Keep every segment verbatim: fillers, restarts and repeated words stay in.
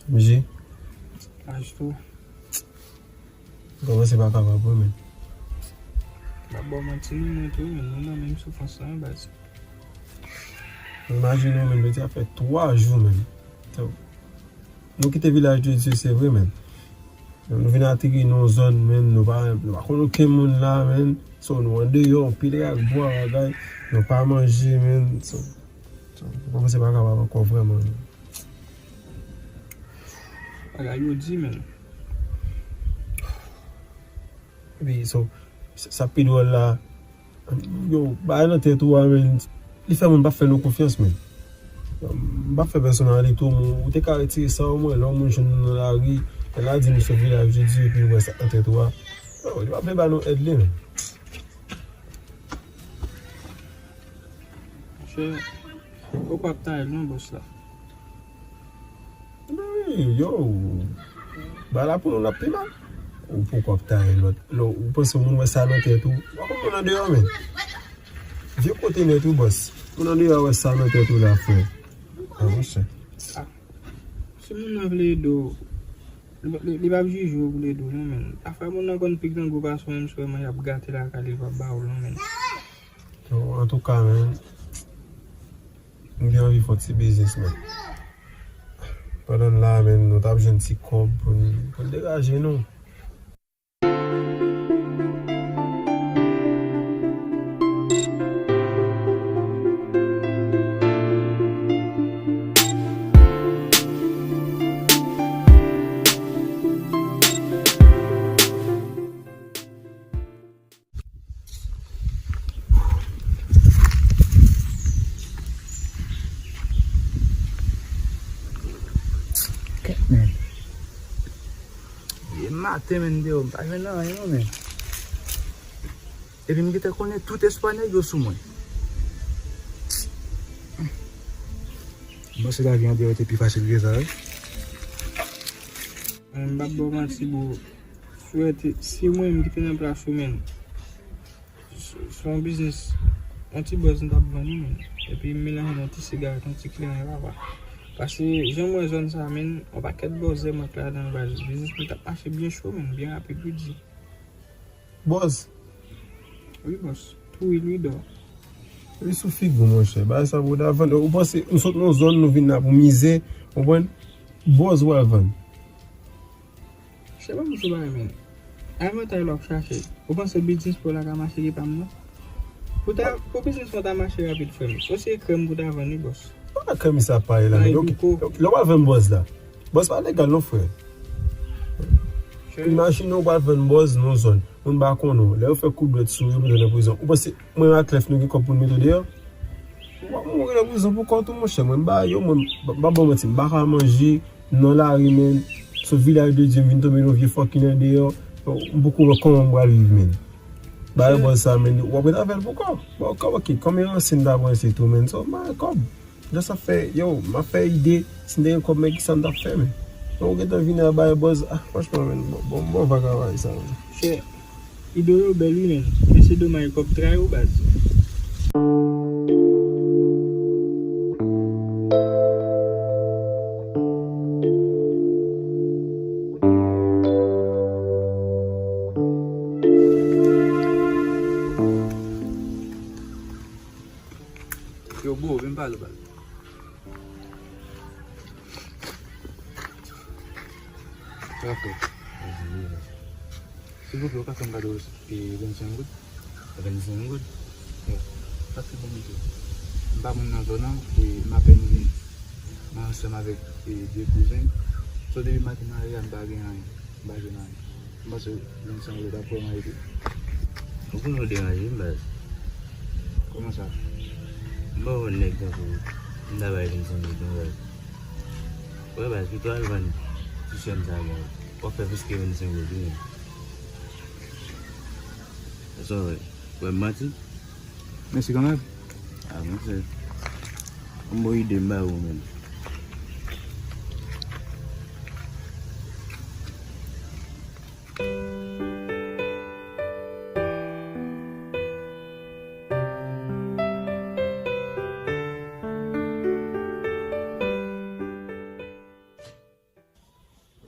Mije. Aj tou. Kòmanse pa kapab, wi, men. M ap ba w manti, non, mwen tou, men nou nan menm soufrans lan, baz. Imajine w, men, jodi a fè twa jou, men. So, nou kite Vilaj de Dye, se vre, men. Nou vin ateri nan yon zòn, men, nou pa, nou pa konn okenn moun la, men. So, nou andeyò, anpil rèk bwa, bagay. Nou pa manje, men. So, so, nou kòmanse pa kapab ankò vrèman, men. Bagay yo di, men. Epi, so, sa, sa pi dwòl la, yo, bagay nan tèt ou a, men, li fè moun pa fè nou konfyans, men. M pa fè pèsonn ale tou, men ou te ka retire sa omwen, lè yon moun jwenn nou nan lari, lè l a di nou se Vilaj de Dye, epi ou wè sa nan tèt ou a. Yo, li pa vle ba nou èd li, men. Monchè, poko ap taye l non, bòs la. Wi, yo. Bagay la pou nou l ap pi mal. Ou poko ap taye lòt. Lè ou panse moun wè sa nan tèt ou. W ap moun andeyò, men. Vye kote nèt wi, bòs. Moun andeyò wè sa nan tèt ou la, frè. A, monchè. Ah. Si moun nan vle ede w, li, li, li p ap jije w pou l ede w, non, men. Afè moun nan konn pi grangou pase w, menm si w wè manje ap gate lakay li, li p ap ba w l, non, men. Yo, antouka, men, m gen anvi fè yon ti biznis, men. Pandan n la, men, nou t ap jwenn ti kòb pou n, pou n degaje nou. Kèt, men. Ye maten, men, deyò, m pa jwenn anyen, non, men. Epi m gentan konnen tout espwa nèg yo sou mwen. M panse lavi andeyò te pi fasil ke sa, wi. M p ap ba w manti, bro. Swete, si mwen menm ki te nan plas ou, men, se, se yon biznis, yon ti bòz m t ap vann, wi, men. Epi m melanje yon ti sigarèt, yon ti kliyan, papa. Paske, jan m wè zòn sa, men, yon pakèt bòz zèmwèt ladan, baz. Biznis mwen t ap mache byen cho, men, byen rapid, wi, di. Bòz. Wi, bòs. Tou wi, Louidor. Wi, sou figi w, monchè. Bagay sa pou w ta vann. Ou panse nou sot nan zòn, nou vin la pou mize, w konprann? Bòz w al vann. Se pa m sou bagay, men. Avantay la w ap chache. Ou panse biznis pa w la ka mache ki pa m nan? Pou ta, pou biznis mwen ta mache rapid, frè m. Ou se krèm pou ta vann, wi, bòs. Pa krèm sa pale la, men. Lè w al vann bòz la. Bòz pa legal non, frè. Imajine w pral vann bòz nan zòn. Moun pa konnen w. Lè yo fè kout dwèt sou ou, yo mete w nan prizon. Ou panse mwen ak Clef nou gen kòb pou n mete w deyò? W ap mouri nan prizon pou kont ou, monchè. Mwen m pa yo, mwen m pa ba w manti, m pa ka manje nan lari, men. Se Vilaj de Dye m vin tonbe nan vye fòkinen deyò. M poko wè kòman m pral viv, men. Bay bòz sa, men, w ap ret avè l pou kò. Bon, kòb, ok, kòm e ranse n ta pran se tou, men, so, m pa gen kòb. Jan sa fè, yo, m ap fè ide, si m te gen kòb, men, kisa m t ap fè, men? Bon, ou gentan vini a bay bòz, ah, franchman, men, bon, bon, bon, vakabay sa, men. Chè, ide w yo bèl, wi, men, men se domaj kòb tray ou, baz. Yo, bro, vin pale, baz. Sa fè? Silvouplè, ou ka fè m kado, e, vennsenk goud? Vennsenk goud? Wi. Sa trè bon, mesye. M pa moun nan zòn nan, e m apèn vini. Mwen ansanm avèk, e, de kouzen. So, depi maten nan lari a, m pa gen anyen. M pa jwenn anyen. M panse vennsenk goud ap vrèman ede. Ou konnen w deranje m, baz. Kòman sa? M pa konn nèg tankou w. M ta bay vennsenk goud, non, baz. Wè, baz, pito al vann ti chèn sa, baz. W ap fè plis ke vennsenk goud, wi, men. Sa w wè? Wè m manti? Mèsi kanmenm. A, monchè. Yon bon ide m ba ou menm.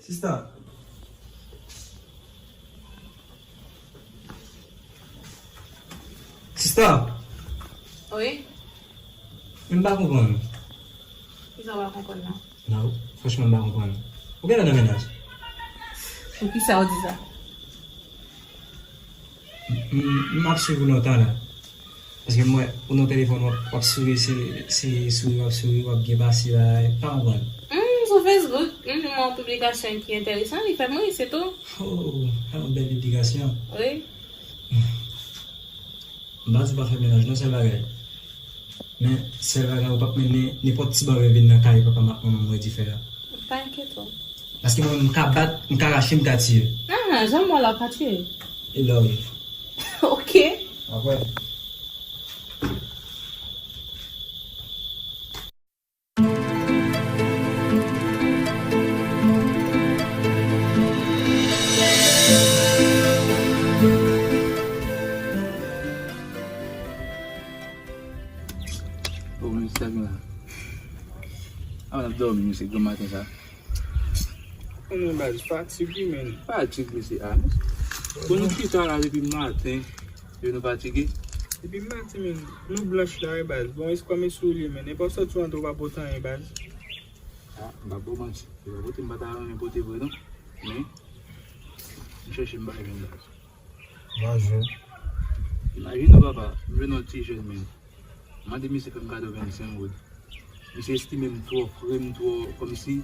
Sista. Sista. Wi. Men m pa konprann. Kisa w pa konprann la? Non, franchman, m pa konprann. Ou genlè nan mennaj. Poukisa w di sa? M, m, m ap swiv ou lontan la. Paske m wè ou nan telefòn, w ap, w ap souri, se, se souri w ap souri, w ap byen pase la, m pa konprann. Hmm, sou Facebook, hmm, m wè yon piblikasyon ki enteresan, li fè m ri, se tou. Oh, se yon bèl piblikasyon. Wi. M pa di w pa fè mennaj, non, sèl bagay. Men, sèl bagay, ou p ap mennen nenpòt ti bòbè vin nan kay papa m ak manman m redi fè a. Pa enkyete w. Paske mwen, m ka bat, m ka rache, m ka tiye. Ah, jan m wè la, w ka tiye. E love. Ok. Apre. Oh, men sa gen la. A, w ap dòmi, mesye, granm maten sa. Konnen baz, fatig wi, men. Fatig, mesye, a. Bon, nou chita la depi maten. Yo, nou fatige. Depi maten, men. Nou blanch la, wi, baz. Bon, espwa mesye ou li, men. Nenpòt sòti w antre, w pa pote anyen, baz. A, m pa ba w manti. Se pa pote m pa ta renmen pote vre, non. Men, m chèche, m pa jwenn, baz. M pa jwenn. Imajine w, papa, m jwenn yon ti jèn, men. M mande misye fè m kado vennsenk goud. Misye estime m twò fre, m twò, kòmsi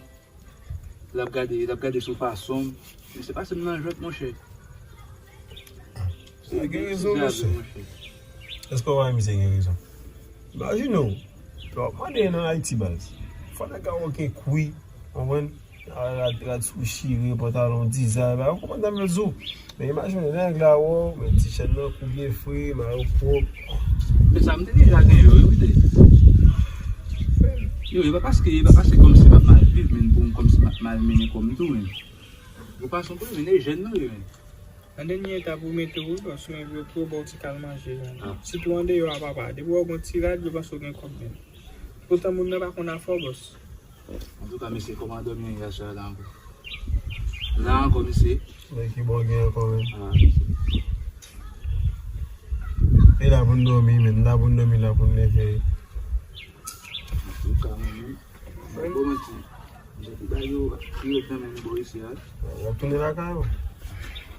l ap gade, l ap gade sou fason m. Misye pase m nan jwèt, monchè. Misye gen rezon, monchè. Èske w pa wè misye gen rezon? Imajine w, w ap mande nan Ayiti, baz. Fò nèg la oke kwi, konprann? Rad, rad sou chire, pantalon dizay, ba, ou konprann sa m vle di w. Men imajine nèg la, wè w, men ti chèn nan kou byen fre, mayo pwòp. Men sa m te deja gen yo, wi, wi, de. Yo, e pa paske, e pa paske kòmsi m ap mal viv, men pou m kòmsi m ap mal mennen kò m tou, men. Yon fason pou yo mennen jèn nan, yo, men. Nan dènye etap ou mete w wi, bòs, men yo pou yo ba w ti kal manje, men. Ah. Sitou andeyò a, papa. Depi w wè w gen yon ti rad, yo panse w gen kòb, men. Poutan moun nan pa konn afè w, bòs. Antouka, mesye, kòman dòmi an yè swa la ankò? La ankò, mesye. Men ki bò gen ankò, men. Ah, mesye. E la pou n dòmi, men. La pou n dòmi, la pou n leve. Antouka, men. Bon, manti. Misye te bay yo tirèt nan men nou bò isi a. W ap tounen lakay ou?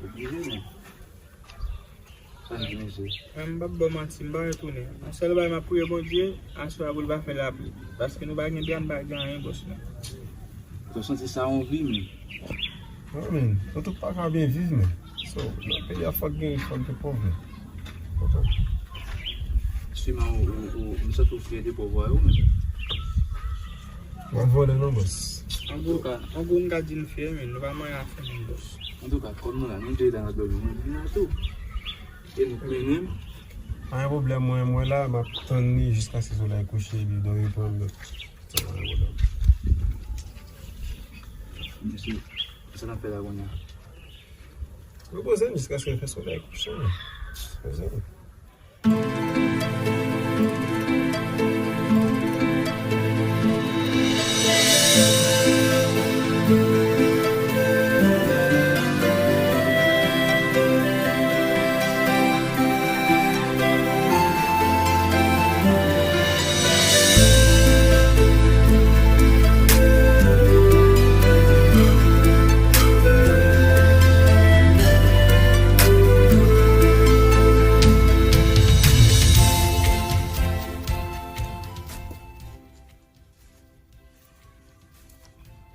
Oblije, men. Sa n di, mesye? Mwen, m p ap ba w manti, m pa retounen. Yon sèl bagay m ap priye Bondye, aswè a pou l pa fè lapli. Paske nou pa gen byen, n pa gen anyen, bòs, non. Ou santi sa yon vi, men. Wi, men. Nou tout pa ka byen viv, men. So, nan peyi a, fòk gen, fòk gen pòv, men. Siman, ou, ou, ou, m santi w fyè de pòv ou, men. W ap vòlè non, bòs. Antouka, an gwo, n ka di n fyè, men nou pa manyen afè moun, bòs. Antouka, kòm nou la, nou de la nan dòmi, mwen vin la tou. E nou k mennen m. Pa gen pwoblèm, mwen, mwen la, m ap tann li jiskaske solèy kouche, epi dòmi pran m. Sa pa gen pwoblèm. Mesye, sa n ap fè la kounye a? Repoze m jiskaske l fè solèy kouche, men. Repoze m.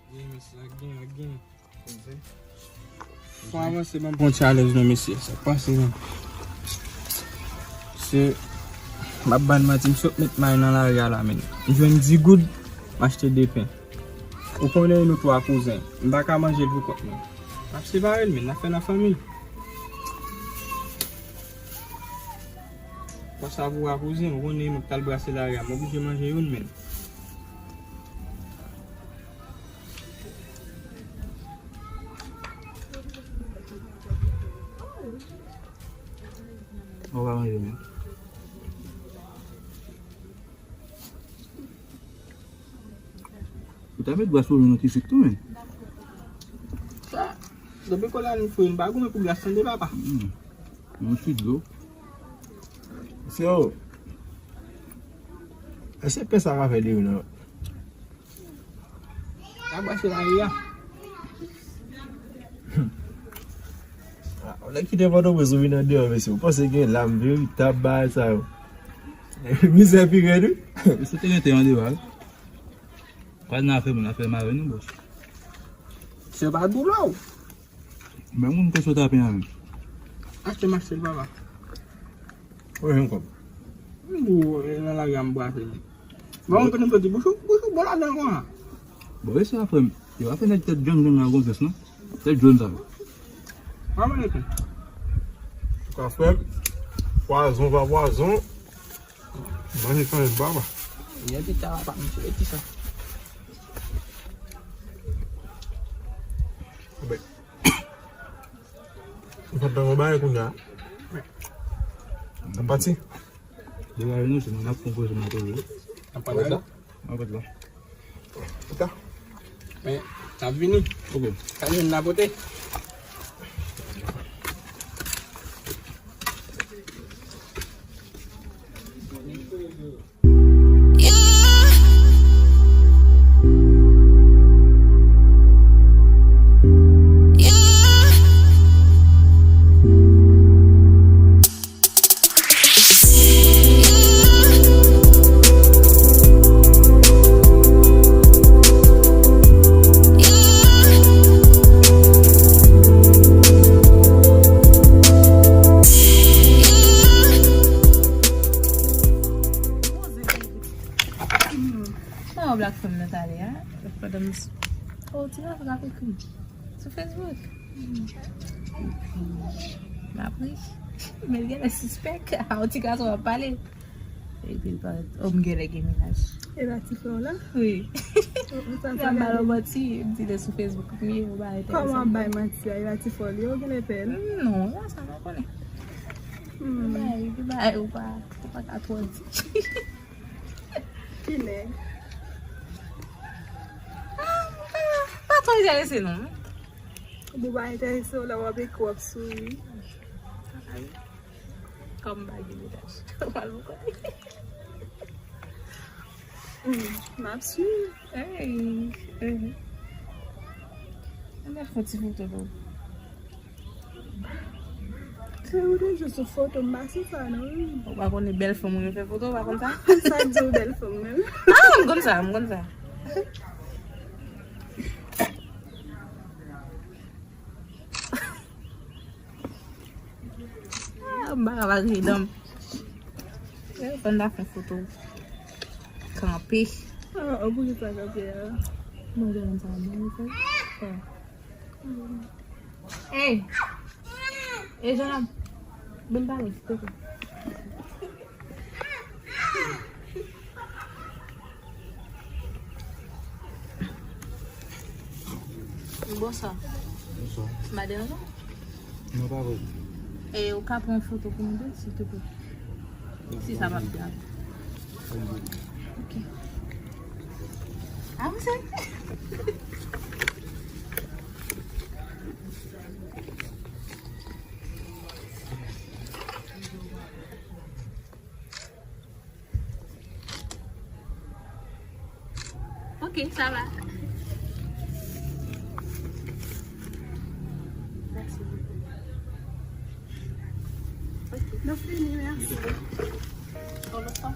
Gen, mesye, ak gen, ak gen. Fò avanse, ban m pran ti alèz non, mesye. Sa k pase, non? Se, m ap ban n manti, m sot met may nan lari a la, men. M jwenn dis goud, m achte de pen. Ou konnen nou twa kouzen. M pa ka manje l pou kont mwen. M ap separe l, men. N ap fè nan fanmi. Fò sa pou a kouzen, ou konnen m ap t al brase lari a. M oblije manje youn, men. Ou pa manje, men. Ou ta met bwa sou nou ti sik tou, men. Depi kola nou fre, nou pa goumen pou gras tande papa. Hmm. Yon ti dlo. Mesye yo, èske pè sa ka fè diri nan? Ka brase lari a. Ah, ou nèg kite Pòtoprens ou vin andeyò, mesye. Ou panse gen lam veritab bagay sa yo. Mizè pi rèd, wi. Mesye te gen te andeyò, wi. Kwa nan afè moun, afè mare nou, bòs. Se pa doulè w. Men moun ke sot apen an. Achte m achte l, papa. Ou jwenn kòb. M di w, e, nan lari a m brase li. Bon, m konnen soti bouch ou, bouch ou bon ladan konsa. Bon, e sa, frè m. Yo pa fè nèg tèt jòn jòn la konfyans, non. Tèt jòn sa yo. Mwen mwen epi. Sa frè m, pwazon pa pwazon. Manje kanmenm, papa. Mwen te ta pa m ti sa. Anben. Ou kontan yon bagay kounye a? N ap pati? Degaje nou, se nou n ap konpoze mwen toujou. N ap pati la? N ap pati la. Pita. Men, n ap vini. Ok. Sa jwenn la pote. Sa yon blak fè m nan tale a. Pandan m s-, oh, ti gason ap ekri m sou Facebook. M ap ri. Men l genlè sispèk. Ah, yon ti gason ap pale. Epi l parèt, oh, m genlè gen mennaj. E pa ti frè w la? Wi. M ap ba l manti, m di l sou Facebook m ye, m pa entèrese. Kòman w ap bay manti a? E pa ti frè w li ye, ou genlè pè l? Non, la sa m pa konnen. Hmm. Bay, bay, ou pa, ou pa ka twò di. Ki nèg? Ah, pa twò enterese non. Ou pa enterese w lè w ap ekri w ap souri. Kòm m pa gen mennaj. Ou pa konn. Hmm, m ap swiv. Hey, hey. Ann al fè ti foto pou ou. Se ou te jwe sou foto m, pa sou sa non. Ou pa konnen bèl fanm ou yo fè foto, ou pa konn sa? Sa k di w bèl fanm menm? Ah, m konn sa, m konn sa. Ah, m pa ka pa kriye dan m. Eh, fò n ta fè foto. Kanpe. Ah, oh, poukisa kanpe a? Mwen gen sa, mwen fè. Oh. Hey! Hey, Jean-Lam! Vin pale, silvouplè. Bonswa. Bonswa. M pa deranje w? Non, pa vre. E, ou ka pran yon foto pou nou de, silvouplè? Si sa p ap grav. Ok. Avanse. Ok, sa va. Mèsi bokou. Ok. Nou fini, mèsi. Yon lòt fwa.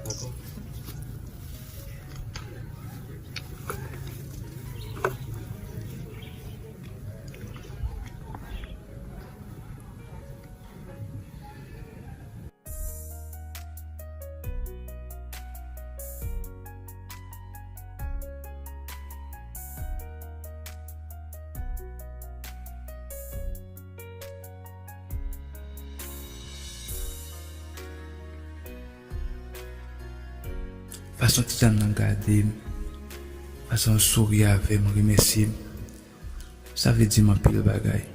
Dakò. Fason Tijan nan gade m, fason l souri avè m, remèsye m, sa vle di m anpil bagay.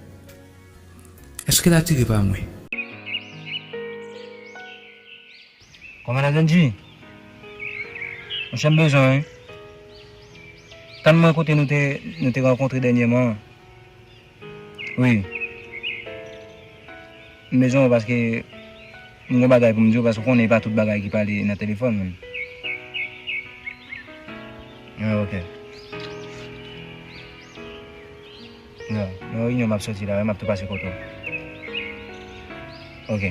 Èske l atire pa mwen? Kòmandan Dendji, monchè, m bezwen w wi. Tann mwen kote nou te, nou te rankontre dènyèman an. Wi. M bezwen w paske m gen bagay pou m di w, paske w konnen e pa tout bagay ki pale nan telefòn, menm. Ah, ok. Non, nan reyinyon m ap soti la, wi, m ap tou pase kote w. Ok.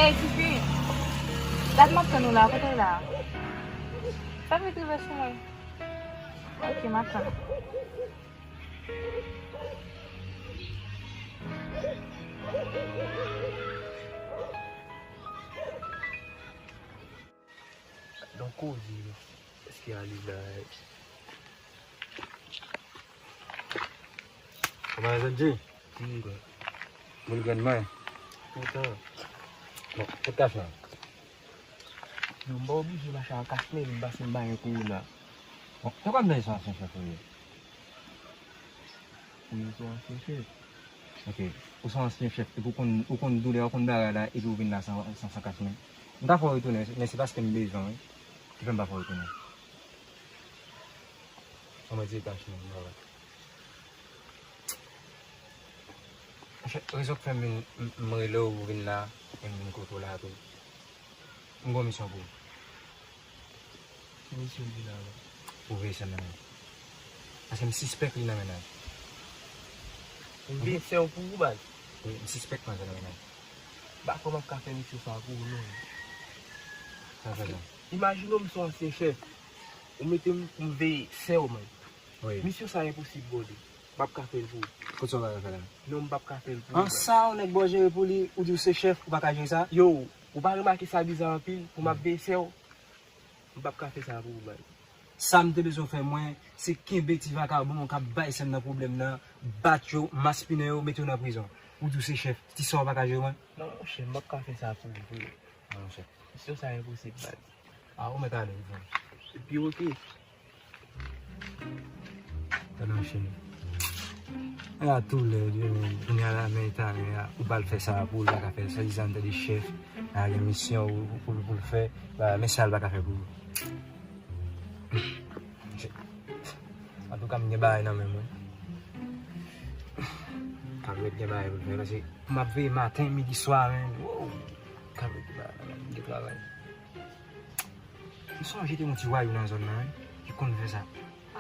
Ey, tifi! Dat m ap tann ou la, kote w la? Fè vit rive sou mwen. Ok, m ap tann. Donk, koze, èske a li la? Kòman sa, Dji? Wi, bro. Boul grenn mwen. Kontan. Bon, kot kach la? Non, m pa oblije mache ak kach, men m pase m pa gen kowola. Bon, se kòman sa, ansyen chèf ou ye? Wi, m se yon ansyen chèf. Ok. Ou se yon ansyen chèf, epi ou konn, ou konn doulè, ou konn bagay la, epi ou vin la san, san, san kach, men. M ta fè w retounen, men se paske m bezwen w, wi, ki fè m pa fè w retounen. An mwen ti kach, men, m pa wè. Anfèt, rezon k fè m vin, m, m rele w pou vin la, e m vin kote w la tou. M gen yon misyon pou ou. Ki misyon w gen la, la? Pou veye sè m nan men l. Paske m sispèk li nan mennaj. Pou veye sè w pou ou, baz? Wi, m sispèk mwen nan mennaj. M pa kwè m ap ka fè misyon sa pou ou, non. Sa fè sa. Imajine w, m se yon ansyen chèf. Ou mete m pou m veye sè w, man. Wi. Misyon sa enposib, brother. M p ap ka fè l pou ou. Kot sa w pa ka fè la? Non, m p ap ka fè l pou ou, bro. An sa, yon nèg ba w jere pou li, ou di w se chèf, ou pa ka jere sa? Yo, ou pa remake sa biza anpil, pou m ap veye sè w? M p ap ka fè sa pou ou, baz. Sa m te bezwen fè, mwen, se kenbe ti vakabon k ap bay sè m nan pwoblèm nan, bat yo, maspinen yo, mete yo nan prizon. Ou di w se chèf, ti sè w pa ka jere mwen? Non, monchè, m p ap ka fè sa pou ou, vre. Non, monchè. Misyon sa enposib, baz. A, ou mèt ale, wi, frè m. Epi, ok. Tande, monchè. A, tou lèd, wi, men kounye a la, men Italyen a, ou ba l fè sa pou l, pa ka fè l, swadizan, tande chèf, a, gen misyon pou, pou, pou l fè, ba, men sa l pa ka fè pou ou. Antouka, m gen bagay nan men mwen. Kalwèt gen bagay pou l fè, paske m ap veye maten, midi, swa, men. Wow! Kalwèt gen bagay nan men mwen, m gen travay. M sonje te yon ti wayou nan zòn nan, wi, ki konn fè sa.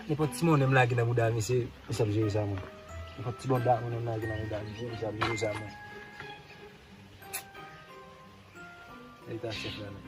Nenpòt ti monnen m lage nan bouda misye, misye ap jere sa mwen. Nenpòt ti banda monnen m lage nan bouda misye, misye ap jere sa mwen. Leta chèf la, non.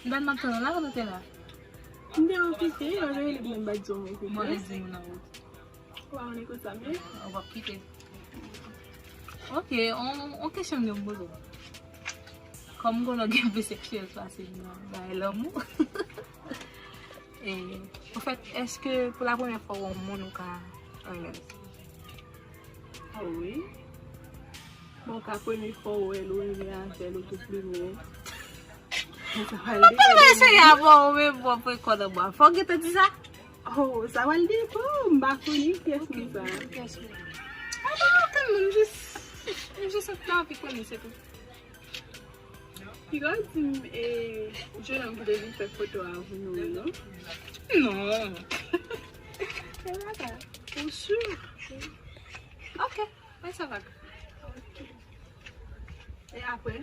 M pa t ap tann ou la, kote w te la? M te okipe, yo rele m, m pa t janm okipe. Mwen rele di nou nan wout. Ou pa konnen kote sa m ye? Ou p ap kite. Ok, on, on kesyon m gen pou m poze w. Kòm m konnen w gen plis eksperyans pase m nan bagay lanmou. E, anfèt, èske pou la premyè fwa w wè yon moun ou ka alèz? Ah wi. Bon, ka premye fwa w wè l, ou renmen avè l, ou tou plimen. Sa pral depann. Ou pa eseye avè w menm, w ap rekòd anba. Fò w gentan di sa. Oh, sa pral depann. M pa konnen kiyès moun sa. Kiyès moun? Ah, pa okenn moun, m jis, m jis anvi konnen, se tou. Piga w di m, e, jennonm ki te vin fè foto a pou nou, non? Non. Se pa sa. Ou si? Ok, mwen sa va. E apre?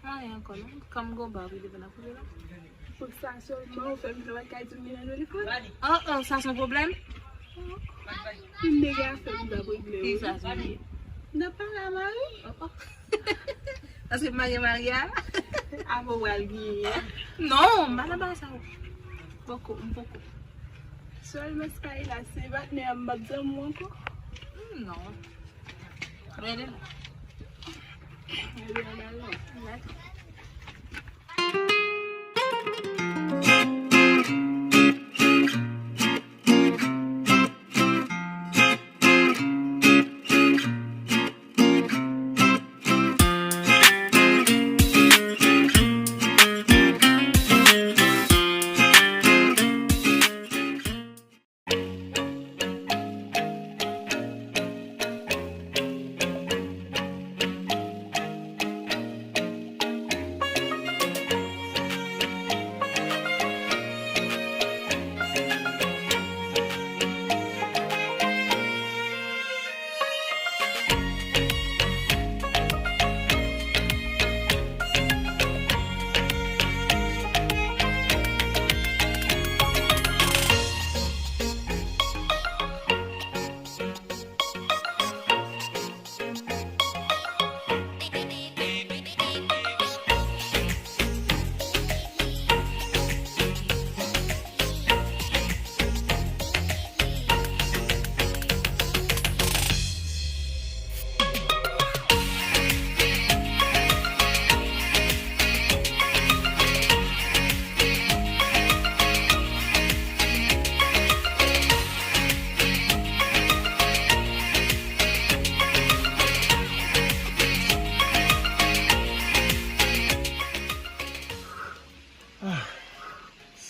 Anyen ankò, non. Kòm gon ba, ou vin devan nan kouri la. Pou sa sèlman, ou fè m travay kay di m gen nan telefòn? Oh, oh, sa se yon pwoblèm? Yon nèg afè m t ap regle, wi. Ki sa se? M t ap pale a mari. Oh, oh. Paske m pa gen mari a? Apre w pral genyen. Non, m pa nan bagay sa yo. Poko, m poko. Sèlman Skyla, se patnè a m, m p ap zanmi w ankò. Hmm, non. Rele la. Rele la, non. Dakò.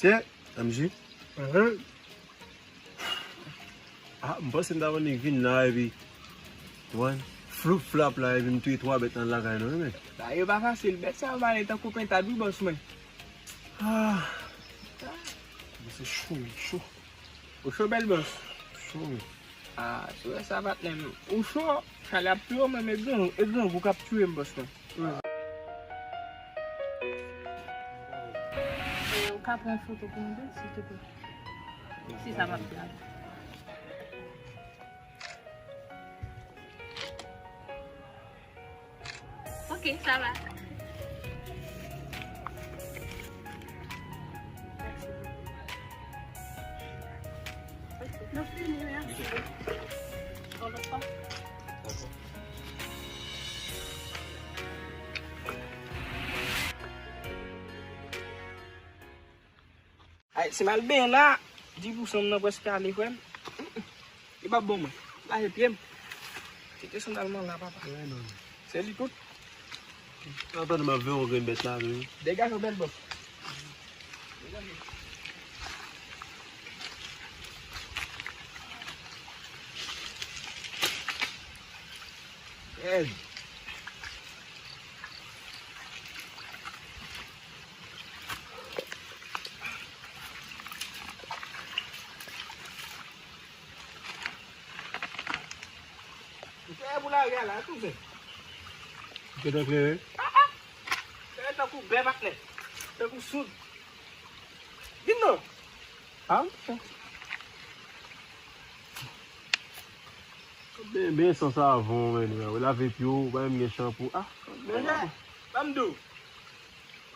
Yeah, M J. Mhm. Ah, m panse m ta konn vin la epi, wan, floup flap la epi m touye twa bèt nan lakay nou, wi, men. Bagay yo pa fasil, bèt sa yo male tankou pentad, wi, bòs mwen. Ah. Misye cho, wi, cho. Ou cho, bèl bòs? Cho, wi. Ah, se vre sa, patnè m. Ou cho, chalè ap touye w, men e grangou, e grangou k ap touye m, bòs mwen. Ou ka pran foto pou mwen, silteplè? Si sa p ap grave. Ok, sa va. Mèsi. Nou fini, mèsi. Yon lòt fwa. Dakò. Ay, si m al benyen la, di pou san m nan prèske ale, frè m. Li p ap bon, mwen. Lage pye m. Kite sandal mwen la, papa. Se li tout. Atann, m ap veye yon grenn bèt la, wi. Degaje w, bèl bòs. Ed. Ou fè pou lari a la, tou fè. Ou gentan klere? Ah, ah. Klere tankou bè, patnè. Tankou soud. Vin non. Ah, ok. Byen, byen sans avan w, men, ou lave pye w, ou pa menm gen chanpou. Ah, byen. Monchè, ban m di w,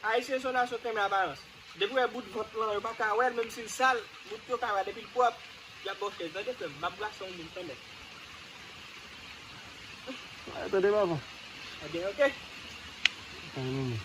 Ayisyen se yon nasyon k renmen aparans. Depi w wè bout vant lan, yo pa ka wè l, menm si l sal, bout yo ka wè l, depi l pwòp, y ap ba w chèz. Tande, frè m, m ap brase yon moun kanmenm. Ay, tande, papa. Ebyen, ok. Ay, non, non.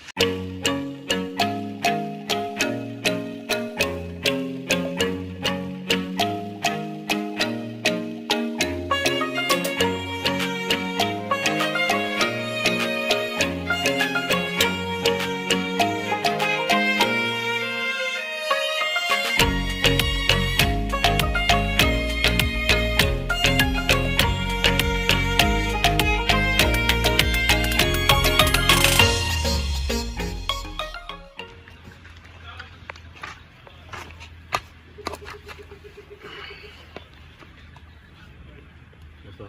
Bonswa.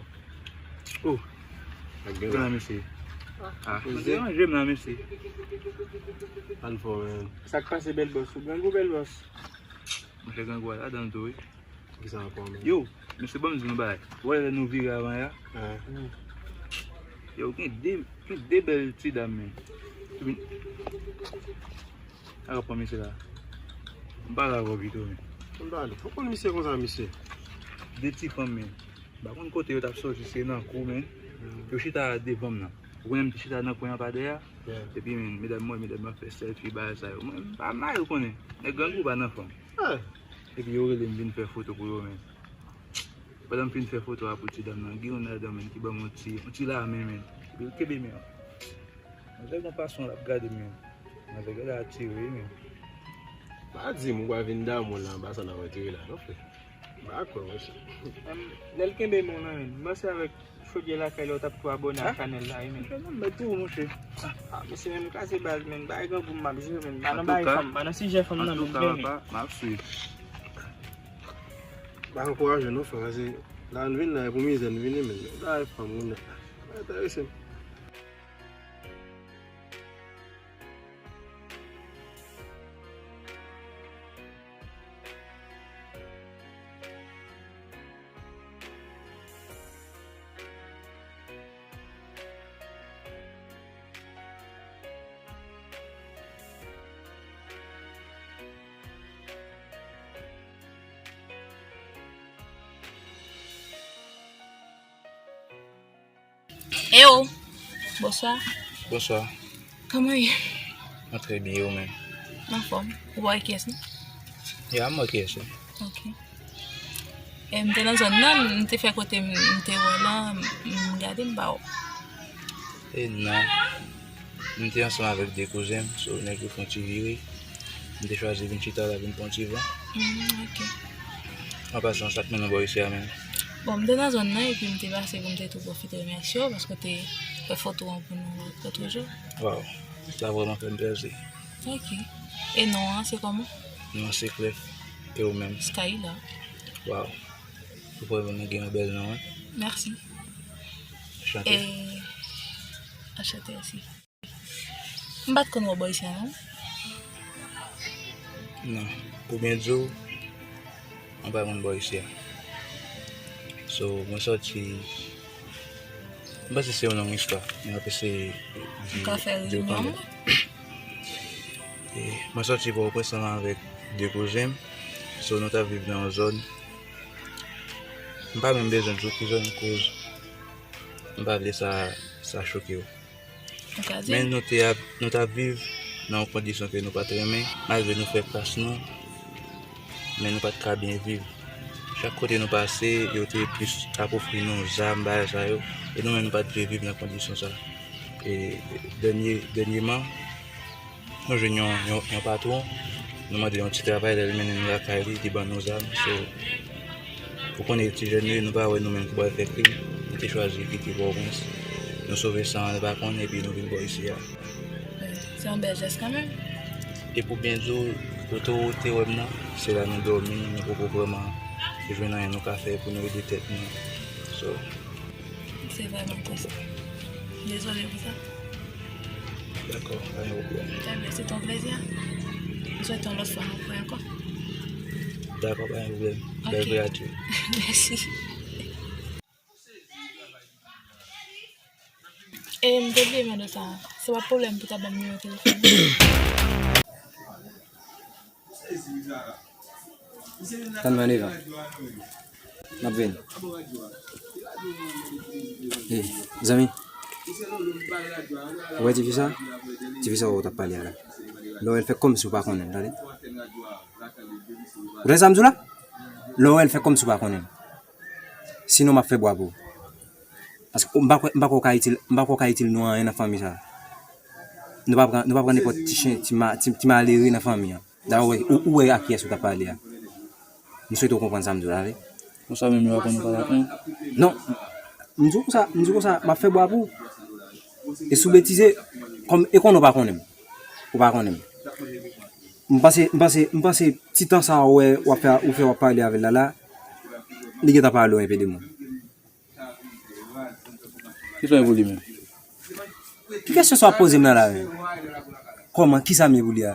Oh. Ak gen la, mesye. Ah, mwen deranje m la, mesye. Ann fò, men. Sa k pase, bèl bòs? Ou grangou, bèl bòs? Monchè, grangou a ladan l tou, wi. Kisa ankò, men? Yo, mesye, ban m di nou bagay. Ou wè lè nou vire avan ya? Ah. Yo, gen de, gen de bèl ti dam, men. Epi, a, pran mesye la. M pale avè w pito, men. M pale. Ou konn misye konsa, misye? De ti fanm, men. M pa konn kote yo t ap soti, se nan kou, men. Mm. Yo chita devan m nan. Ou konnen m te chita nan kwen an pa dèyè a? Yeah. Epi, men, medam mwen, medam yo ap fè sèlfi, bagay sa yo. Mwen, m pa mal, ou konnen. Nèg grangou pa nan fanm. Ah. Epi yo rele m vin fè foto pou yo, men. Pandan m fin fè foto a pou ti dam nan, gen youn ladan, men, ki ban m yon ti, yon ti lamen, men. Epi l kenbe men an. Manzè gon fason l ap gade m, men. Manzè genlè atire, wi, men. Pa di m ou pral vin damou l anba sa n ap retire la, non, frè. M pa kwè, monchè. Em, lè l kenbe men w nan men l, m panse avèk chodyè lakay la, ou t ap tou abòne ak chanèl la, wi, men. Monchè, non, m mèt di w, monchè. Ah, mesye, men m kraze baz, men. Bagay grangou m ap jere, men. Pa nan bagay fanm, pa nan sijè fanm nan, men, m fèmen. M ap swiv. M pa ankouraje w non, frè, paske la n vin la, e pou mizè n vini, men. Bagay fanm, moun nan. Pa enterese m. Eyo, bonswa. Bonswa. Kòman w ye? Mwen trè byen, ou menm? M anfòm. Ou pa wè kiyès, non? Ya, m wè kiyès, wi. Ok. E, m te nan zòn nan, m te fè kote m, m te wè w lan, m, m gade, m pa wè w. E non. M te ansanm avèk de kouzen m, so nèg yo fè yon ti vire. M te chwazi vin chita la, vin pran ti van. Mm, ok. An pasan, sa k mennen w bò isi a menm? Bon, m te nan zòn nan, epi m te pase pou m te tou pwofite remèsye w, paske w te fè foto an pou nou lòt jou. Waw, sa vrèman fè m plezi. Ok. E non an, se kòman? Non an se Clef. E ou menm? Skyla. Waw. Ou vrèman gen yon bèl non, wi. Mèsi. Anchante. E, anchante osi. M pa t konn wè w bò isi a, non. Non. Pou byen di w, mwen pa konn bò isi a. So, mwen sòti, m panse se yon long istwa. Mwen ap eseye di, di w kanmenm. E, mwen sòti Pòtoprens ansanm avèk de kouzen m. So, nou t ap viv nan yon zòn. M pa menm bezwen di w ki zòn, koz m pa vle sa, sa choke w. Men nou te ap, nou t ap viv nan yon kondisyon ke nou pa t renmen, malgre nou fè klas nou, men nou pa t ka byen viv. Chak kote nou pase, yo te plis ap ofri nou zam, bagay sa yo, e nou menm nou pa t vle viv nan kondisyon sa. E dènye, dènyèman, nou jwenn yon, yon, yon patwon, nou mande yon ti travay, lè l mennen nou lakay li, li ban nou zam. So, ou konnen ti jèn yo, nou pa wè nou menm ki pral fè krim, nou te chwazi kite Pòtoprens. Nou sove san ann pa konn, epi nou vin bò isi a. Se yon bèl jès kanmenm. E pou byen di w, kote w te wè m nan, se la nou dòmi, nou poko vrèman jwenn anyen nou ka fè pou nou ede tèt nou. So, Se vrèman tris. Dezole pou sa. Dakò, pa gen pwoblèm. Trè byen, se te yon plezi, a. M swete yon lòt fwa nou kwè ankò. Dakò, pa gen pwoblèm. Bèl vwayaj. Mèsi. E, m te bliye mande w sa. Se pa pwoblèm pou ta ban m nimewo telefòn ou? Tann mwen devan. M ap vini. Ey, zanmi. Ou wè tifi sa? Tifi sa ou t ap pale a la. Lè w wè l, fè kòmsi ou pa konnen l, tande. Ou tande sa m di w la? Lè w wè l, fè kòmsi ou pa konnen l. Sinon, m ap fè bwa pou ou. Paske m pa kwè, m pa kwè w ka itil, m pa kwè w ka itil nou anyen nan fanmi sa. Nou pa pran, nou pa pran nenpòt ti chen, ti ma-, ti, ti malere nan fanmi an. Dayè, ou wè, ou, ou wè ak kiyès ou t ap pale a. M swete w konprann sa m di w la, wi. Konsa menm yo aprann ou pale ak mwen? Non. M di w konsa, m di w konsa, m ap fè bwa pou ou. E si w betize, kòm, e konnen w pa konnen m. Ou pa konnen m. M panse, m panse, m panse ti tan sa a ou wè, w ap fè, ou fè w ap pale avè l la, la, li gentan pale w enpe de mo. Ki sa w gen pou li menm? Ki kesyon sa w ap poze m nan la menm? Kòman? Kisa m ye pou li a?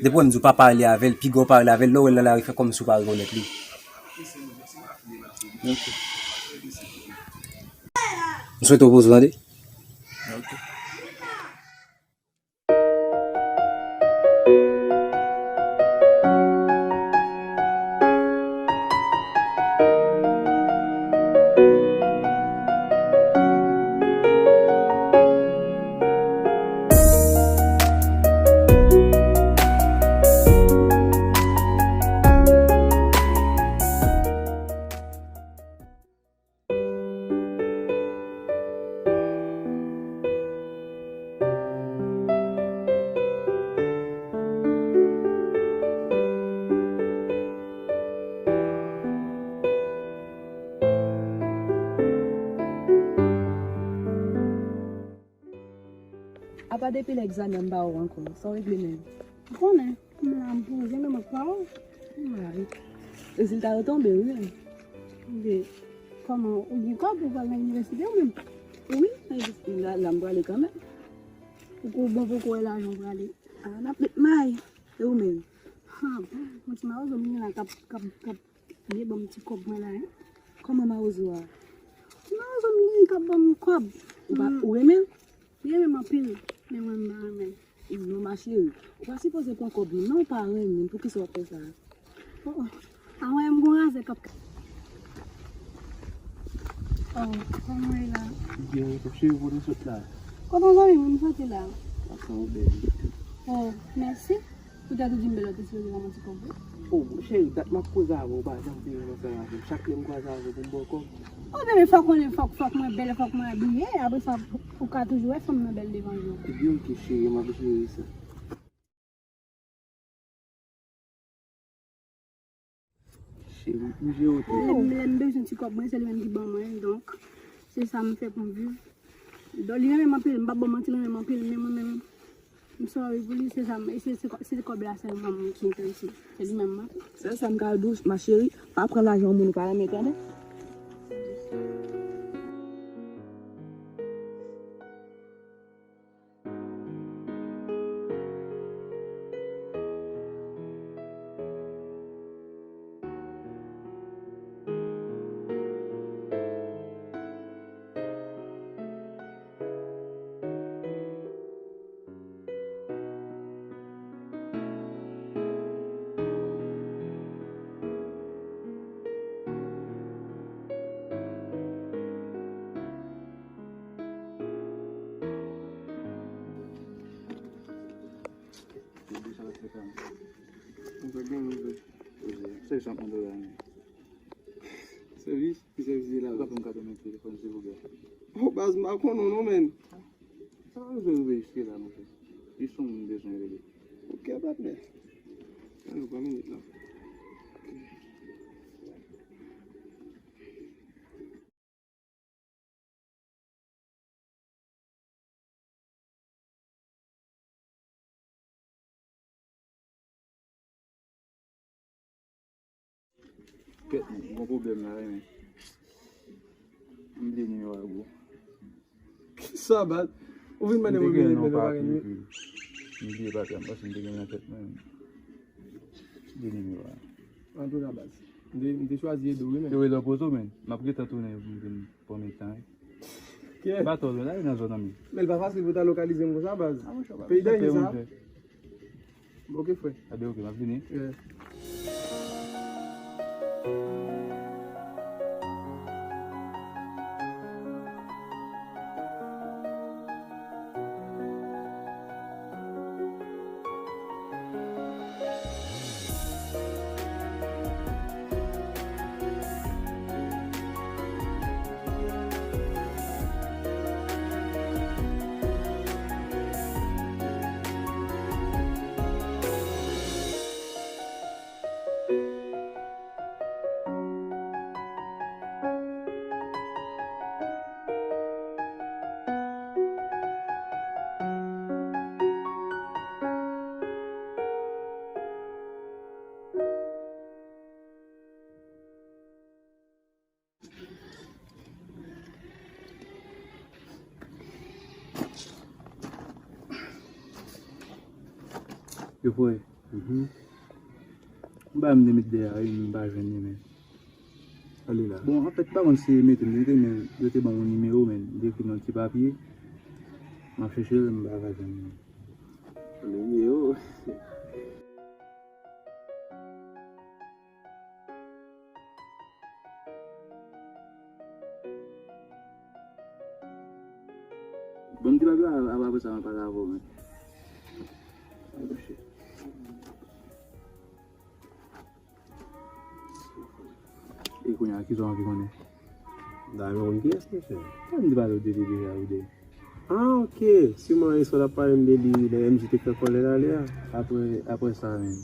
Depi w wè m di w pa pale avè l, piga w pale avè l, lè w wè l nan lari, fè kòmsi w pa rekonèt li. Ok. M swete w poze w, tande? Ok. Apa depi lè egzamen an m pa wè w ankò, sa w regle menm? Ou konnen, m la m poze, men m pa wè w. M mare. Rezilta yo tonbe, wi. Ebyen, kòman, ou gen kòb, ou pral nan inivèsite ou menm? Wi, nan inivèsite, la, la m prale kanmenm. Ou ko bon poko wè lajan w prale. A, n ap met may. E ou menm? Ha, bon, yon ti mawozo m gen la k ap, k ap, k ap vle ban m ti kòb mwen la, en. Kòman mawozo a? Ti mawozo m gen k ap ban m kòb. Ou pa, ou renmen l? Li renmen m anpil, men mwen m pa renmen l. Non, ma chérie, ou pa sipoze pran kòb li, non, ou pa renmen l, poukisa w ap fè sa? Oh, oh. Anmwey, m gon razè k ap. Oh, kòman w ye la? Byen, wi, cheri, kote w sot la? Kote w zanmi m, m soti la. Sa w bèl. Oh, mèsi. Poutèt ou di m bèl, ou te sipoze ban m yon ti kòb, wi. Oh, cheri, dat m ap koze avè w, ou pa janm vini ansanm avè m. Chak lè m kwaze avè w pou m ba w kòb. Oh, bebe, fòk konnen, fòk, fòk mwen bèl, fòk mwen abiye. Apre sa, ou ka toujou wè fanm nan bèl devan je w. Ebyen, ok, cheri, m ap jere sa. Cheri, bouje oto. Lè m, lè m bezwen ti kòb mwen, se li menm ki ban mwen, donk, se sa m fè pou m viv. Donk, li renmen m anpil, m p ap ba w manti, li renmen m anpil, men mwen menm, m sorry pou li, se sa m, se, se, se kòb la sèlman mwen ki enterese, se li menm mwen. Sèl sa m ka di w, ma chérie, pa pran lajan yon moun ou pa renmen, tande? Mwen pa gen mwen vre. Se sa mwen dwe ane. Sèvis? Ki sèvis li la? Ou ka fè m kado men telefòn, silvouplè? Oh, baz, m pa konnen non, men. Sa pa bezwen rive jiske la, monchè. Jis yon moun bezwen rele. Ok, patnè. Alo, pa minit la. Kèt, men, gon pwoblèm la, wi, men. M bliye nimewo a, bro. Kisa, baz? Ou vin mande mwen bliye nimewo a, pa gen. M bliye, pa gen, m panse m te gen nan tèt mwen. M bliye nimewo a. Antouka, baz, m te, m te chwazi ede w, wi, men. Te rele w poze w, men. M ap gentan tounen pou m vin pran men tan, wi. Kè. M pa twò lwen, la, e nan zòn nan, men. Men l pa fasil pou ta lokalize m konsa, baz. Ah, monchè, pa gen sa. Peyi danje, sa. Monchè. Ok, frè. Ebyen, ok, m ap vini. Yeah. Yo, frè. Mhm. M ba m de mèt dèyè a, wi, m pa jwenn li, men. Ale la. Bon, anfèt, m pa konn si yo mete m, yo te, men yo te ban m yon nimewo, men m te ekri nan yon ti papye. M ap chèche l, m pa ka jwenn li. Nimewo. Bon, m te pa vle al, apre sa, mwen pale avè w, men. E kounye a, kisa w anvi konnen? M ta renmen konn kiyès, mesye. Sa m te pale w de li deja, ou de. Ah, ok. Siman, e sa w t ap pale m de li, lè M J te fè kòlèt ale a. Apre, apre sa menm,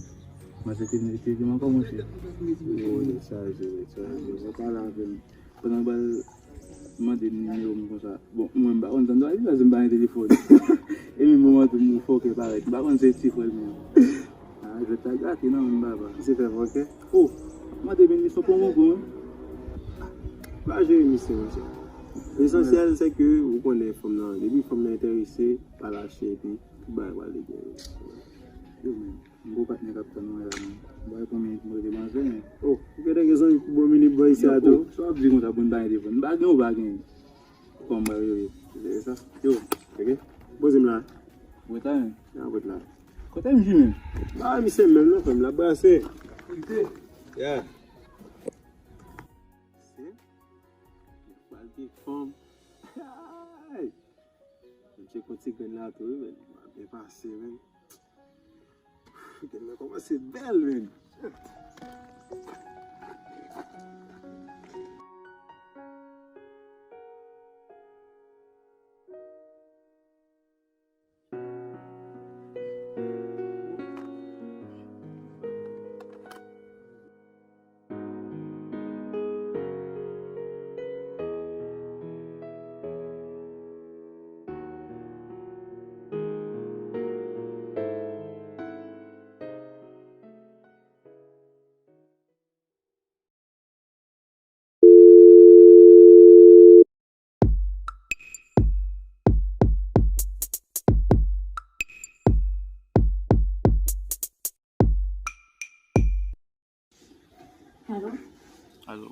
manzè te vin rete di m ankò, monchè. Yo, nèg chaje, nèg chaje. Mwen pale avè l. Pandan l pral mande m nimewo m konsa. Bon, mwen, m pa konn sa m ta di, paske m pa gen telefòn. E menm moman tou, m fòkè parèt. M pa konn se ti frè l mwen. Ah, jwèt la gate nan men m, papa. Misye fè fòkè. Oh, mande men li se yon bon bon, wi. Pa jere misye konsa. Lesansyèl, se ke ou konnen fanm nan, depi fanm nan enterese, pa lache, epi tout bagay pral byen. Yo, men, m gon patnè k ap tann mwen la, men. M pa konn konbyen minit m rete manzè, men. Oh, ou gentan gen zanmi pou bon minit bò isi a tou? Yo, oh, sa w ap di konsa pou n pa gen telefòn? M pa gen, ou pa gen. Kòman yo ye? Se sa? Yo, ok. Poze m la. Ou reta, men. Nan reta la. Kote M J menm? Ba, misye menm non, frè m, l ap brase. Kite. Yeah. Se? Pral gen fanm. Ay! M tcheke yon ti grenn la tou, wi, men. Byen pase, men. Grenn nan kòmanse bèl, men.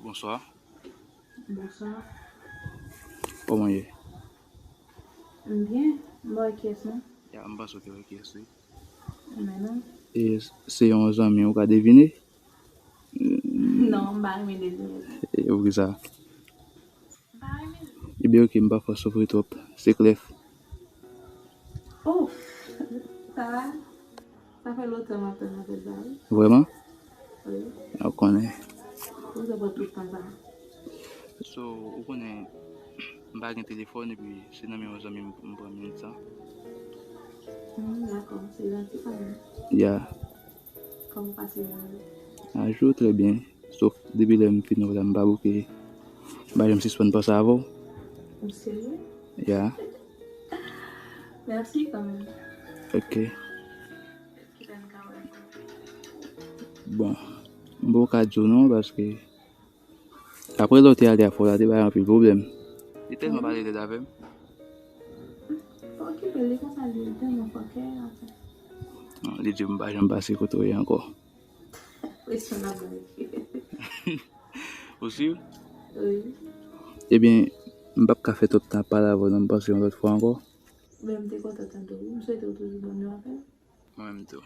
Bonswa. Bonswa. Kòman w ye? M byen. M pa wè kiyès non. Ya, m panse w te wè kiyès wi. Men non. E se yon zanmi w ka devine? Non, m pa renmen devine. E poukisa? M pa renmen. Ebyen, oke, m pa fè w soufri twòp. Se Clef. Oh, sa va? Sa fè lontan m ap tann apèl sa wi. Vrèman? Wi. Ou konnen. Ou te pran tout tan sa. So, ou konnen, m pa gen telefòn epi se nan men yon zanmi m m pran minit sa. Hmm, dakò, se janti kanmenm. Ya. Kòman w pase jounen an? A jou, trè byen. Sof depi lè m fin wè w la, m pa bouke. M pa janm sispann panse avè w. Ou serye? Ya. Mèsi kanmenm. Oke. Bon, m poko ka di w non, paske apre lè w te ale a fò la, te bay anpil pwoblèm. Li tèlman pale lèd avè m. Pa okipe l, li konsa li ye, li tèlman fòkè, anfen. Non, li di m pa janm pase kote w ye ankò. Presyon l ap bay. Ou si? Wi. Ebyen, m p ap ka fè twòp tan ap pale avè w non, m panse yon lòt fwa ankò. Men m te kontan tande w wi, m swete w toujou bòn nouvèl. Mwen menm tou.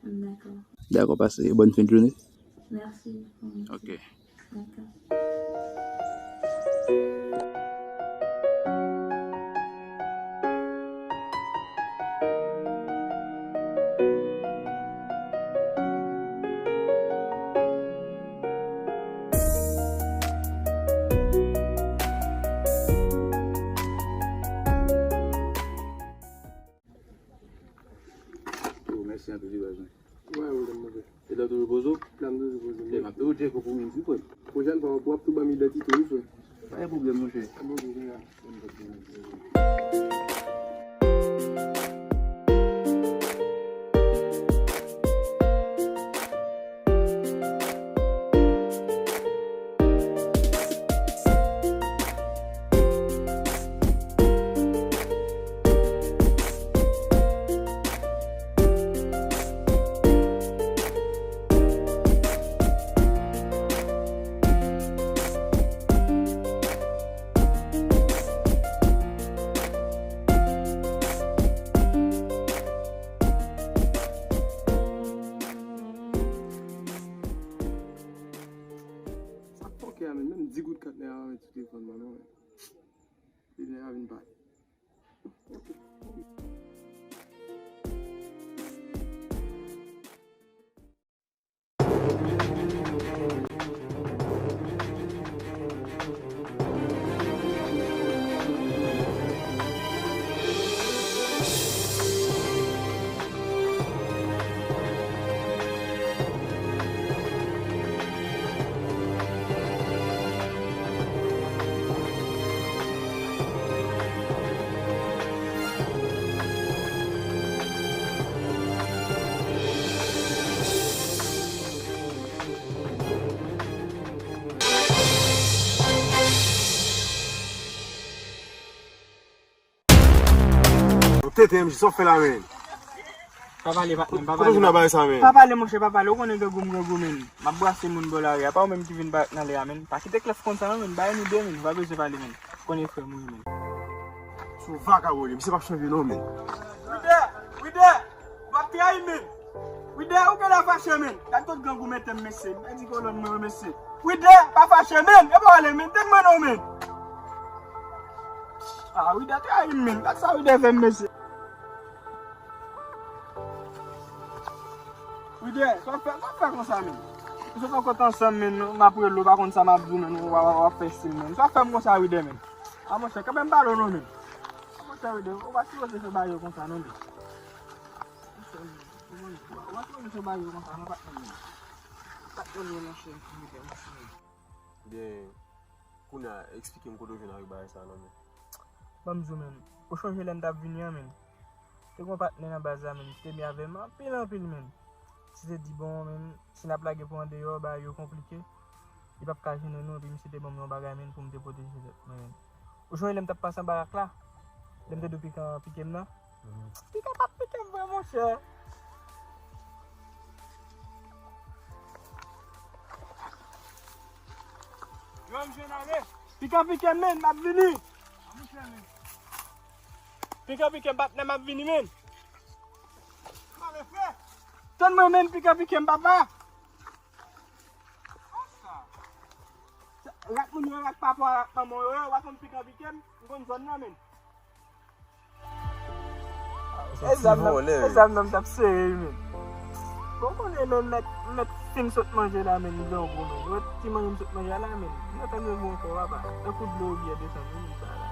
Dakò. Dakò, pase bòn fen de jounen. Mèsi. Ok. Dakò. Oh, mèsi anpil wi baz mwen. Wè, ou menm, monchè. E lè w toujou poze w? Lè m toujou poze m. E m ap toujou tcheke w pou midi, frè m. Pwochèn fwa, w ap tou ban m idantite w wi, frè. Pa gen pwoblèm, monchè. Bon, bon, bon. Sa fòkè a menm, menm di goud kat nèg la pa met sou telefòn mwen non. Li nèg la vin pale. Ou tete M J, sa w fè la menm? Pa pale, patnè m, pa pale. Kote w jwenn bagay sa menm? Pa pale, monchè, pa pale. Ou konnen grangou m grangou, menm. M ap brase moun bò lari a. Pa ou menm ki vin parèt nan lè a, menm. Pa kite Clef konn sa non, menm. Bay nou de, menm. Ou pa bezwen pale, menm. Konnen frè m ou ye, menm. Se yon vakabon li, misye p ap chanje non, menm. Widè! Widè! Ou p ap trayi m, menm. Widè, ou genlè fache, menm. Gad kot grangou mete m, mesye. M pèdi kolòn mwen yo, mesye. Widè, pa fache, menm. E pa ale, menm. Tèt mwen non, menm. Ah, Widè trayi m, menm. Gad sa Widè fè m, mesye. Widè, sa w fè, sa w fè konsa, menm. Misye poko t ansanm, menm. M ap rele w, pa konn sa m ap di w, menm. W ap, w ap fè stil, menm. Sa w fè m konsa, Widè, menm. Ah, monchè, kanpe m pale w non, menm. Ah, monchè, Widè, ou pa sipoze fè bagay yo konsa, non, menm. Ou pa sipoze fè bagay yo konsa, non, patnè m. Patnè m, monchè, monchè. Byen, kounye a, eksplike m kote w jwenn avèk bagay sa a, non, menm. Ban m di w, menm. Ou chonje lè m t ap vini an, menm? Te gon patnè nan baz la, menm, ki te byen avè m anpil, anpil, menm. Si te di, bon, menm, si n ap lage pou andeyò, bagay yo konplike, li p ap ka jennen nou, epi misye te ban m yon bagay, menm, pou m te pwoteje tèt mwen, menm. Ou sonje lè m t ap pase anba ak la? Lè m te di w pikan pike m nan? Pikan p ap pike m vre, monchè. Ban m jwenn ale. Pikan piken men, m ap vini. Pikan piken patnè, m ap vini men. Tann mwen men, pikan piken papa. Rak moun yo, rak papa, rak manman yo, yo, w ap konn pikan piken, m konn zòn nan men. E zam nan, e zam nan m t ap sere wi men. Bon, konnen men mèt, mèt fin sot manje la men, li grangou men. Ou wè ti manje m sot manje a la men. M gentan move ankò papa. Tankou dlo ou byen desann wi men sa la.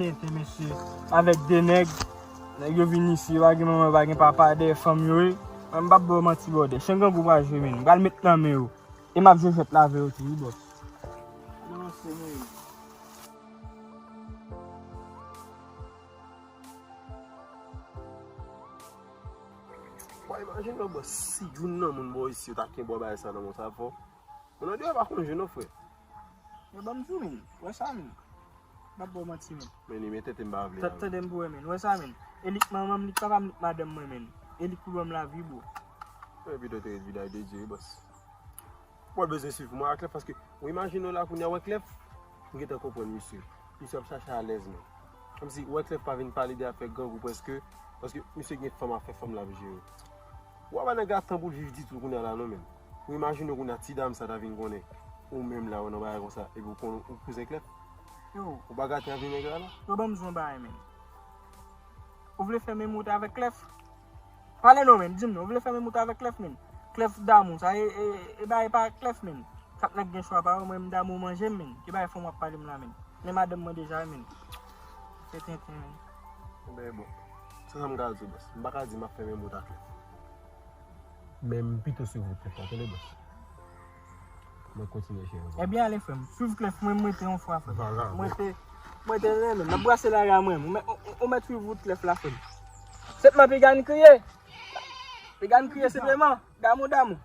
Tenten, mesye. Avèk de nèg. Nèg yo vin isi, yo pa gen manman, yo pa gen papa, dèyè fanm yo ye. Mwen, m p ap ba w manti, bwòdè. Chen grangou pral jwe, men. M pral met nan men yo. E m ap jwe jwèt la avè yo tou, wi, bòs. Avanse, men. Bò, imajine w, bòs, si youn nan moun bò isi yo ta kenbe w bagay sa nan men w, sa fò. Moun andeyò pa konn jwe non, frè. Yo ban m di w, men. Wè sa, men. M p ap ba w manti, men. Men li men tete m pa vle. Tande m pou wè, men. Wè sa, men. E li k manman m, li k papa m, li k madanm mwen, men. E li k pou ban m lavi, bro. Mwen pito te ret vide ak Dedye, wi, bòs. Mwen bezwen swiv mwen ak Clef, paske ou imajine w la kounye a, wè Clef, m gentan konprann misye. Misye ap chache alèz, men. Kòmsi wè Clef pa vin pale de afè grangou prèske, paske misye gen fanm, afè fanm l ap jere. Ou pa nan gatan pou l viv ditou kounye a la non, men. Ou imajine w kounye a ti dam sa ta vin konnen ou menm la, ou nan bagay konsa, epi ou konnen ou kouzen Clef. Yo. Ou pa gate avè nèg la, non? Yo ban m di w yon bagay, men. Ou vle fè menm wout avèk Clef? Pale non, men, di m non, ou vle fè menm wout avèk Clef, men? Clef damou, sa e, e, e bagay pa Clef, men. Chak nèg gen chwa pa yo, mwen m damou manje m, men. Ki bagay fanm w ap pale m la, men? Men madanm mwen deja, men. Se tenten, men. Enben, bon. Se sa m ka di w, bòs. M pa ka di m ap fè menm wout ak Clef. Men m pito swiv wout Clef la, tande, bòs. Mwen kontinye cheri. Ebyen, ale, frè m. Swiv Clef, mwen, m rete yon fwa, frè m. Vagabon. Mwen te, mwen te renmen. M ap brase lari a mwen. Ou mèt, ou, ou mèt swiv wout Clef la, frè m. Sèlman piga n kriye. Piga n kriye, sèlman. Damou, damou.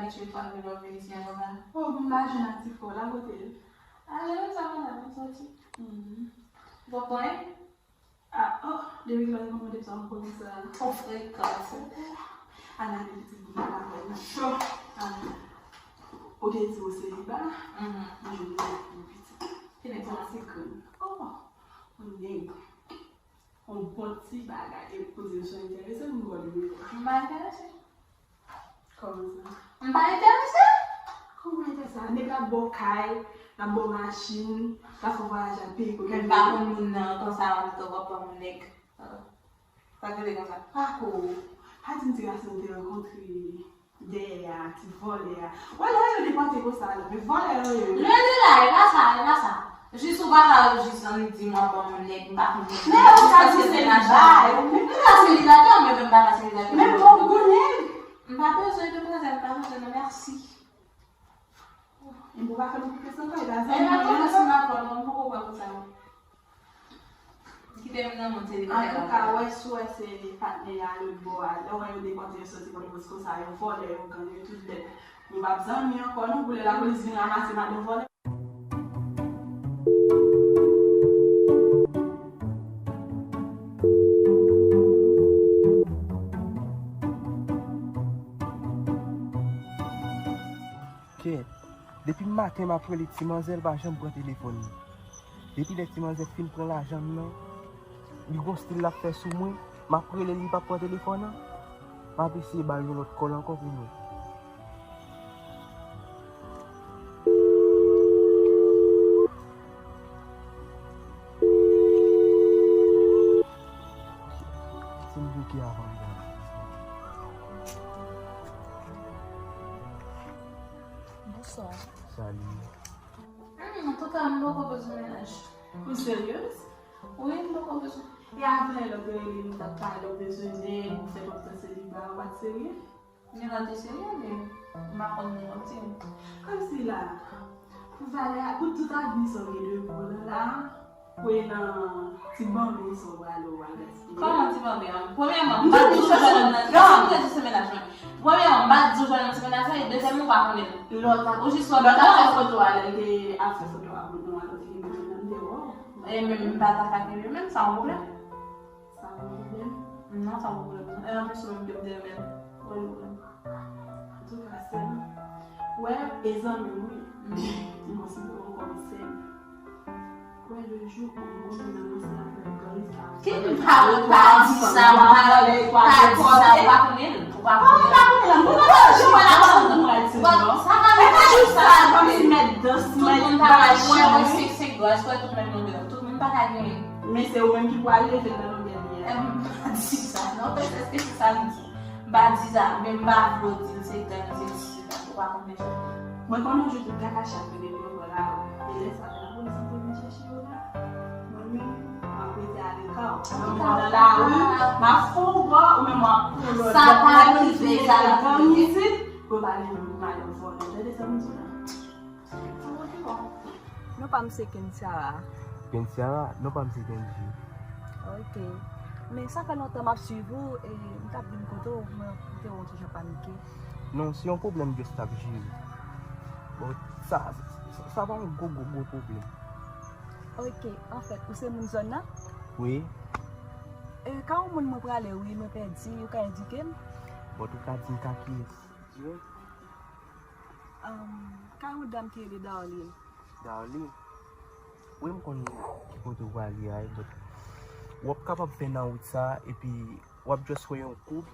Chache fwa ke lòt vin isi an konsa. Oh, bon, lajan a ti fò, la kote l? Ale, men sa, madanm, m soti. Mhm. Bon, bon, hein? Ah, oh, depi kilè w te konn mande sa ankò konsa? Ou frekan. Ala de pitit moun la, la cho. Ah, ou te di ou seliba, mhm, mwen jwenn yon pitit. Ki nèg sa? Yon ti grenn. Oh, yon nèg. Yon bon ti bagay. E pou di m sou enterese, m ba w nimewo a. M pa enterese. Kòman sa? M pa enterese. Kòman enterese? Nèg la ba w kay, la ba w machin, la fè w vwayaje a peyi kote. Men m pa konn moun nan, konsa w ap di w ap pran yon nèg. Sa k rele konsa? Pako, pa di m ti gason ou te rankontre dèyè a, ti vòlè a. Wè lè yo depòte konsa la, men vòlè yo ye. Lwen de la, e pa sa, e pa sa. Jis ou pa ka jis annik di m w ap ban m yon nèg, m pa konn moun. Men ou ka di seliba, ou menm. M pa selibatè, mwen menm m pa ka selibatè. Men bon, m konnen. M pa bezwen demwazèl, m pa bezwen non, mèsi. E bon, pa fè m koute san kò, e pa zanmi mwen. E pa koute san kò, non, m poko kwè konsa non. Kite m nan moun selibatè. Antouka, wè si w wè se patnè a lòt bò a, lè w wè yo depòte yo soti Pòtoprens konsa, yo vòlè, yo gang, yo tout bèt. Nou p ap zanmi ankò non, pou lè lapolis vin ranmase madanm vòlè. Kèt, depi maten m ap rele ti manzè, l pa janm pran telefòn nan. Depi lè ti manzè fin pran lajan m nan, li gon stil l ap fè sou mwen, m ap rele l, li p ap pran telefòn nan. M ap eseye ba l yon lòt kòl ankò pou mwen. Se m bouke avan m gade. Bonswa. Salut. Hmm, antouka, m poko bezwen mennaj. Ou seryez? Wi, m poko bezwen. E avan lè w te rele m, m t ap pale w bezwen nèg, ou fè konn w seliba, ou pa t serye? Men la te serye, men m pa konn manti. Kòmsi la, pou valè a, pou tout avni sa w gen devan w la, pou e nan ti banben sa w prale w al gaspiye. Kòman ti banben an? Premyèman, m pa t di w jwenn nan, non, m te di se mennaj mwen. Premyèman, m pa t di w jwenn nan se mennaj mwen, e dezyèmman, ou pa konnen l. Lòt la, ou jis lòt la fè foto a, lè l te ap fè foto a pou nou a, lòt te gen mennaj nan deyò. E menm m pa t atake li menm, sa yon pwoblèm? Sa pa yon pwoblèm? Non, sa pa yon pwoblèm non. E anplis ou menm ke m te renmen l. Pa yon pwoblèm. Antouka, sè m, wè, e zanmi m wi. M konsidere w kòm sè m. Wè, le jou ou moun nan anonse afè gang sa. Ki m pa, pa di sa, m pa, pa di sa, ou pa konnen l, ou pa konnen l. Ou pa konnen l, m pa konnen l, m pa konnen l. Bon, sa pa vle di sa, kòmsi mèt dans, tout moun pa pral wè, wè, senk, senk dwa, èske tout mèt nan dwa, tout moun pa ka genyen. Men se ou menm ki pral leve nan longè li a. M pa di sa, non, pèsonn, èske se sa m di? M pa di sa, men m pa vle w di m se gang, se si, ou pa konn mesye. Mwen konnen w jwe tout kaka chat, men depi yon bò la, e lè sa, lapolis antre vin chèche yo la. Mwen menm, m ap rete aleka w. Mwen nan lari, m ap fè w bò, ou menm w ap pran lòt bò. Sa pa rive, sa pa rive. Gang isit, pou pale madanm vòlè. Tande sa m di w la. Non pa m se Kensiara. Kensiara? Non pa m se Kenji. Ok. Men sa fè lontan m ap swiv ou, e m t ap vin kote w, mwen te wè w te jan panike. Non, se yon pwoblèm just ap jere. Bon, sa, sa, sa pa yon gwo, gwo, gwo pwoblèm. Ok, anfèt, ou se moun zòn nan? Wi. E, ka yon moun mwen prale, wi, mwen pèdi, ou ka endike m? Bon, ou ka di m ka kiyès? Wi. Ahn, kay yon dam ki rele Darline. Darline? Wi, m konn ki kote w prale a, but w ap kapab fè nan wout sa, epi w ap just wè yon koub.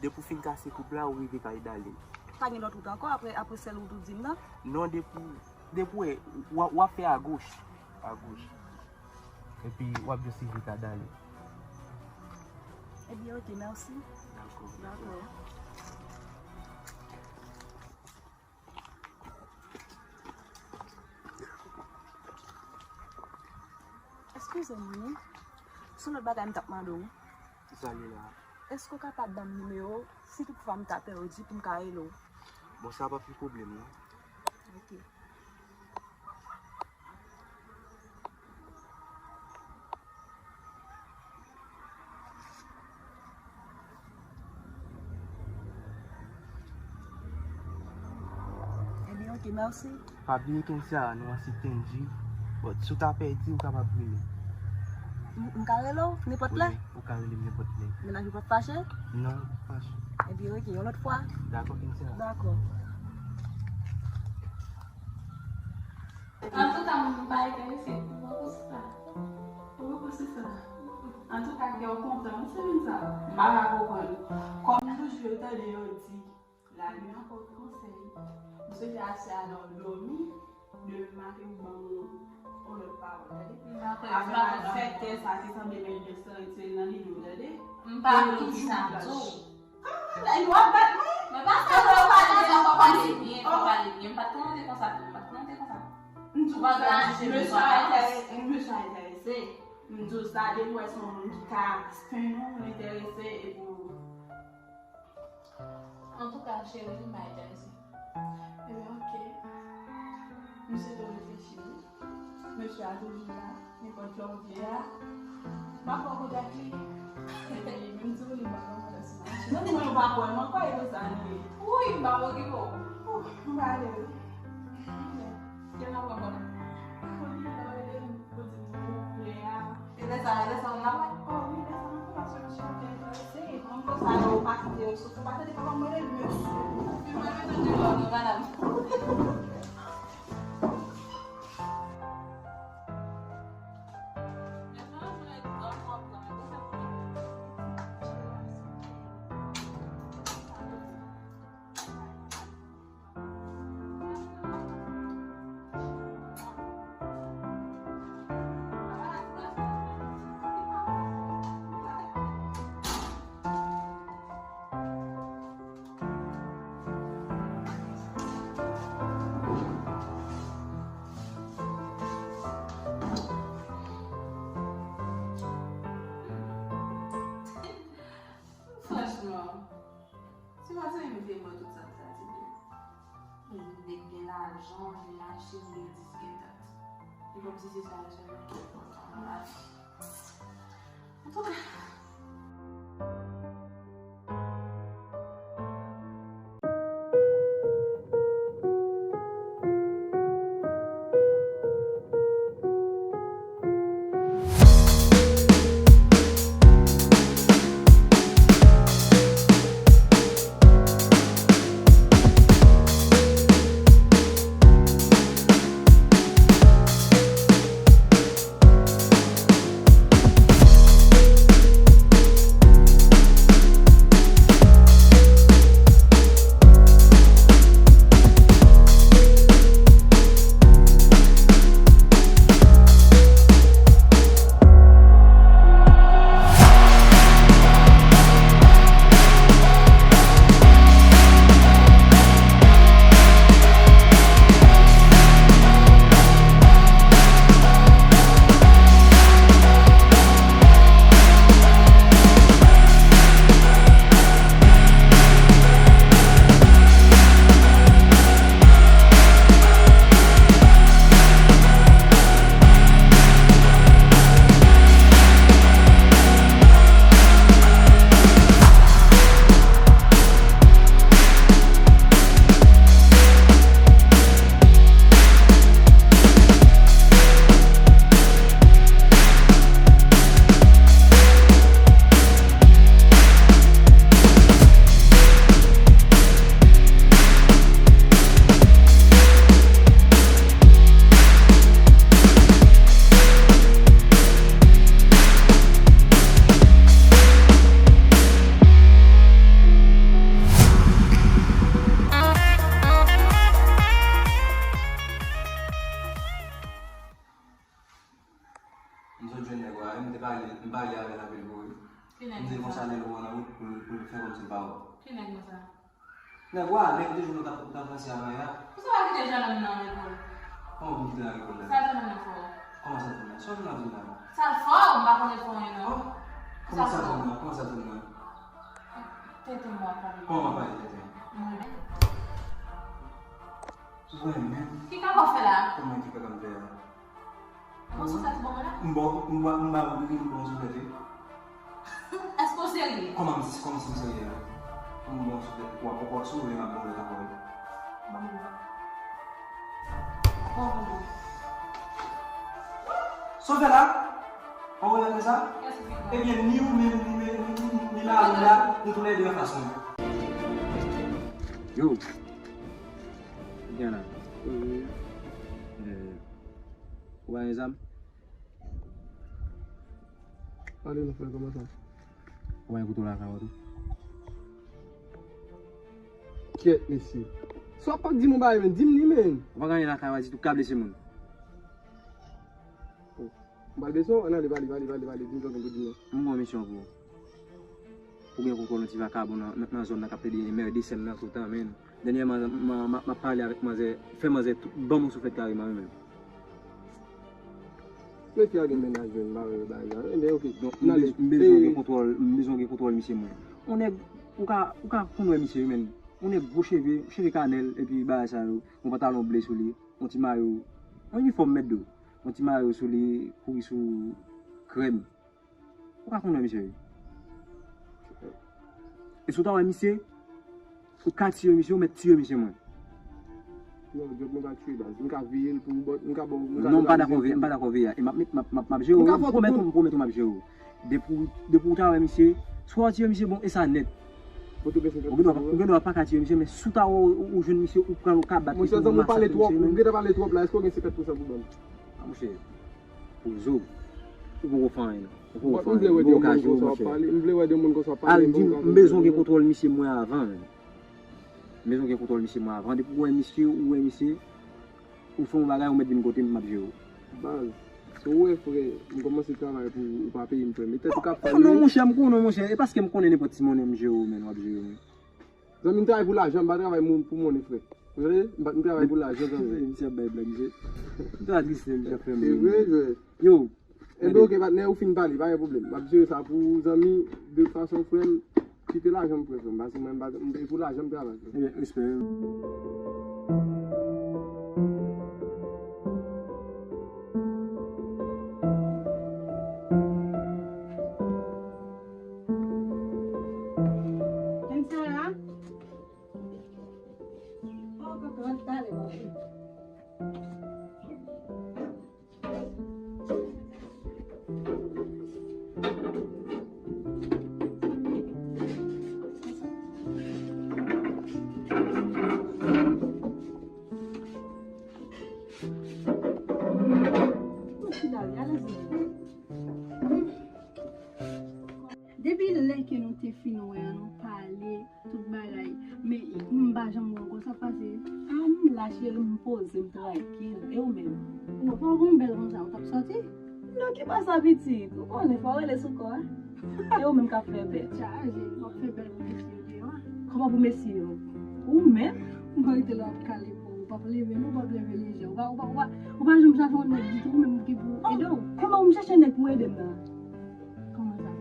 Depi w fin kase koub la, ou rive kay Darline. Pa gen lòt wout ankò, apre, apre sèl wout ou di m nan? Non, depi, depi w wè, w ap, w ap fè agoch. Agoch. Epi w ap just rive kay Darline. Ebyen, ok, mèsi. Dakò. Dakò. Eskize m wi. Se yon lòt bagay m t ap mande w. Sa li la. Èske w kapab ban m nimewo w, si toutfwa m ta pèdi, pou m ka rele w? Bon, sa pa pi pwoblèm non. Ok. Mèsi. Pa bliye Kensia, non an se Kenji. But si w ta pèdi, ou kapab rele m. M, m ka rele w nenpòt lè? Wi, ou ka rele m nenpòt lè. Mennaj ou p ap fache? Non, li p ap fache. Ebyen, oke, yon lòt fwa. Dakò, Kensia. Dakò. Antouka, m pa enterese. M pa konsa. M pa konsa. Antouka, kè w kontan, wi, se moun sa. M pa ka konprann. Kòm toujou, yo tande yo di, Lari nan pòt konsèy. M swete aswè a lè w dòmi, demen maten ou ban m yon lòt pawòl, tande? Apre m al fè tès sa ki sanble menm tès lan, retire l nan lide w, tande? M pa konn ki sa m di w. Kòman w ap bat mwen? Men pa sa, non, w pale byen, w pale byen, w pale byen. M pa t konn ou te konsa tou, m pa t konn ou te konsa. M di w bagay, mesye a enterese, mesye a enterese. M di w sa, depi w wè se yon moun ki ka stand ou, l enterese, epi w Antouka, cheri, m pa enterese. Ebyen, oke. M swete w reflechi, wi. Mesye a toujou la, nenpòt lè w vle a, m ap pran kontak li. Epi, menm si w vle, m pa pran kontak sou machin. Non, mwen, ou pa kwè, mwen kwè e konsa li ye. Wi, m pa okipe w. Ou, m pa ale, wi. Kè m ap pran kontak. Ou di, lè w rele m, ou di m ou vle a. E lè sa, e lè sa, w nan wè? Oh, wi, lè sa, nan konprann se mesye a te enterese. Mwen konsa, lè w pase, sou, sou pase de papa mwen, mesye. Pi mwen, mwen tande lò, non, madanm. Franchman, se pa sa m te wè tout sa m ta di tou. Nèg gen lajan, gen machin, gen dis, gen dat. E kòmsi se sa yo sèlman ki enpòtan nan lavi. Antouka. M sot jwenn nèg la, m te pale, m pale avè l anpil kou wi. Ki nèg konsa? M di l konsa lè l wè w nan wout pou l, pou l fè kòmsi l pa wè w. Ki nèg konsa? Nèg wa, nèg de jou nou t ap, t ap ranse avè a. Pou sa pa kite Jean-Lhomme nan repo l? Kòman pou m kite l nan repo l la? Sa Jean-Lhomme nan fè w? Kòman sa l fè m nan? Sa w vin ap di m la? Sa l fè w? M pa konnen fè w anyen non. Oh! Kòman sa l fè m nan? Kòman sa l fè m nan? Tenten mwen ap pale. Kòman m ap pale tenten? Mwen. Ou renmen? Ki kaka w fè la? Kòman ki kaka m fè a? Ou konn sa ti bon mwen la? M ba w, m ba, m ba w ri, m ba w souflèt wi. Èske w serye? Kòman m, kòman si m serye la? M ba w souflèt, w ap, w ap souri, m ap ba w lòt ankò wi. Ban m lòt. Sa w fè la? Ou wè sa? Ebyen, ni ou menm, ni, ni, ni, ni mari m la, nou toulède anfas mwen. Yo. Gen la. Wi, wi. Eh, ou pa gen zam? Pale non, frè, kòman sa? Ou pa gen kouto lakay ou tou? Kyèt, mesye. Sa w ap di m yon bagay, men, di m li, men. Ou pa gen anyen lakay ou a ditou, k ap blese moun. Oh. M pral blese w, ann ale, pale, pale, pale, pale, di m sa w gen pou di m nan. M gon misyon pou ou. Ou gen kontwòl yon ti vakabon nan, nan, nan zòn nan k ap plede enmède sèl nan toutan, men. Dènyèman, m, m, m, m ap pale avèk manzè, fè manzè tou, ban m yon souflèt kareman, wi, men. Men fi a gen mennaj, men, m pa wè bagay la. Enben, oke. Donk, m, ann ale, bez-, m bezwen gen kontwòl, m bezwen gen kontwòl misye mwen. Yon nèg, ou ka, ou ka konn wè misye, wi, men. Yon nèg gwo cheve, cheve kanèl, epi bagay sa yo, yon pantalon ble sou li, yon ti mayo, yon inifòm mèt do, yon ti mayo sou li, kouri sou krèm. Ou ka konn wè misye, wi. E si w ta wè misye, ou ka tiye misye, ou mèt tiye misye mwen. Non, Djòb, mwen pa tiye baz. Mwen ka veye l pou ou, but mwen ka ba w, mwen ka... Non, m pa dakò veye, m pa dakò veye a. E m ap met, m ap, m ap, m ap jere w, wi. M pwomèt ou, m pwomèt ou m ap jere w. Depi w, depi w ta wè misye, swa w tiye misye, bon, e sa nèt. Ou gen dwa, ou gen dwa pa ka tiye misye, men si w ta wè ou, ou jwenn misye, ou pran l, ou ka bat li, ou masakre misye, men. Monchè, zanmi, ou pale twòp, ou gentan pale twòp la, èske w gen senkant pousan pou ban m? A, monchè. Poze w. Ou poko fè anyen, non. Ou poko fè anyen. M vle wè de moun konsa w ap pale. M vle wè de moun konsa w ap pale. Al di m, m bezwen gen kontwòl misye mwen avan, men. M bezwen gen kontwòl misye mwen avan. Depi w wè misye, ou wè misye, ou fè yon bagay, ou mèt vin kote m, m ap jere w. Baz, si w wè, frè, m kòmanse travay pou ou, ou pa peye m, frè. Men tèt ou k ap fè. M konnen w, monchè, m konnen w, monchè. E paske m konnen nenpòt ti monnen m jere w, men, w ap jere w, men. Zanmi, m travay pou lajan, m pa travay moun, pou monnen, frè. Ou tande? M pa, m travay pou lajan, zanmi. Misye ap bay blag, misye. M ta triste, misye ap fè m ri. Se vre, jwè. Yo. Enben, oke, patnè, ou fin pale, pa gen pwoblèm. M ap jere sa pou ou, zanmi, de tout fason, frè m, kite lajan m pran, frè m, paske mwen, m pa, m, e pou lajan m travay, frè m. Ebyen, respè. Kòkòt, talè. Depi lè ke nou te fin wè an, nou pale, tout bagay. Men m pa janm wè w ankò, sa k pase? A, m la, cheri, m poze, m trankil. E ou menm? Ou pa konn bèl konsa, ou t ap sòti? Non, ki pa sa, pitit? Ou konnen, fò w rele sou kò a. E ou menm k ap fè bèl? Chaje, w ap fè bèl pou mesye yo deyò a. Kòman pou mesye yo? Ou menm? Ou pa rete la ap kale po, ou p ap leve, non, ou p ap leve lejè. Ou pa, ou pa, ou pa, ou pa janm chache yon nèg ditou, ou menm ki pou ede w. Kòman pou m chache nèg pou ede m nan? Kòman sa?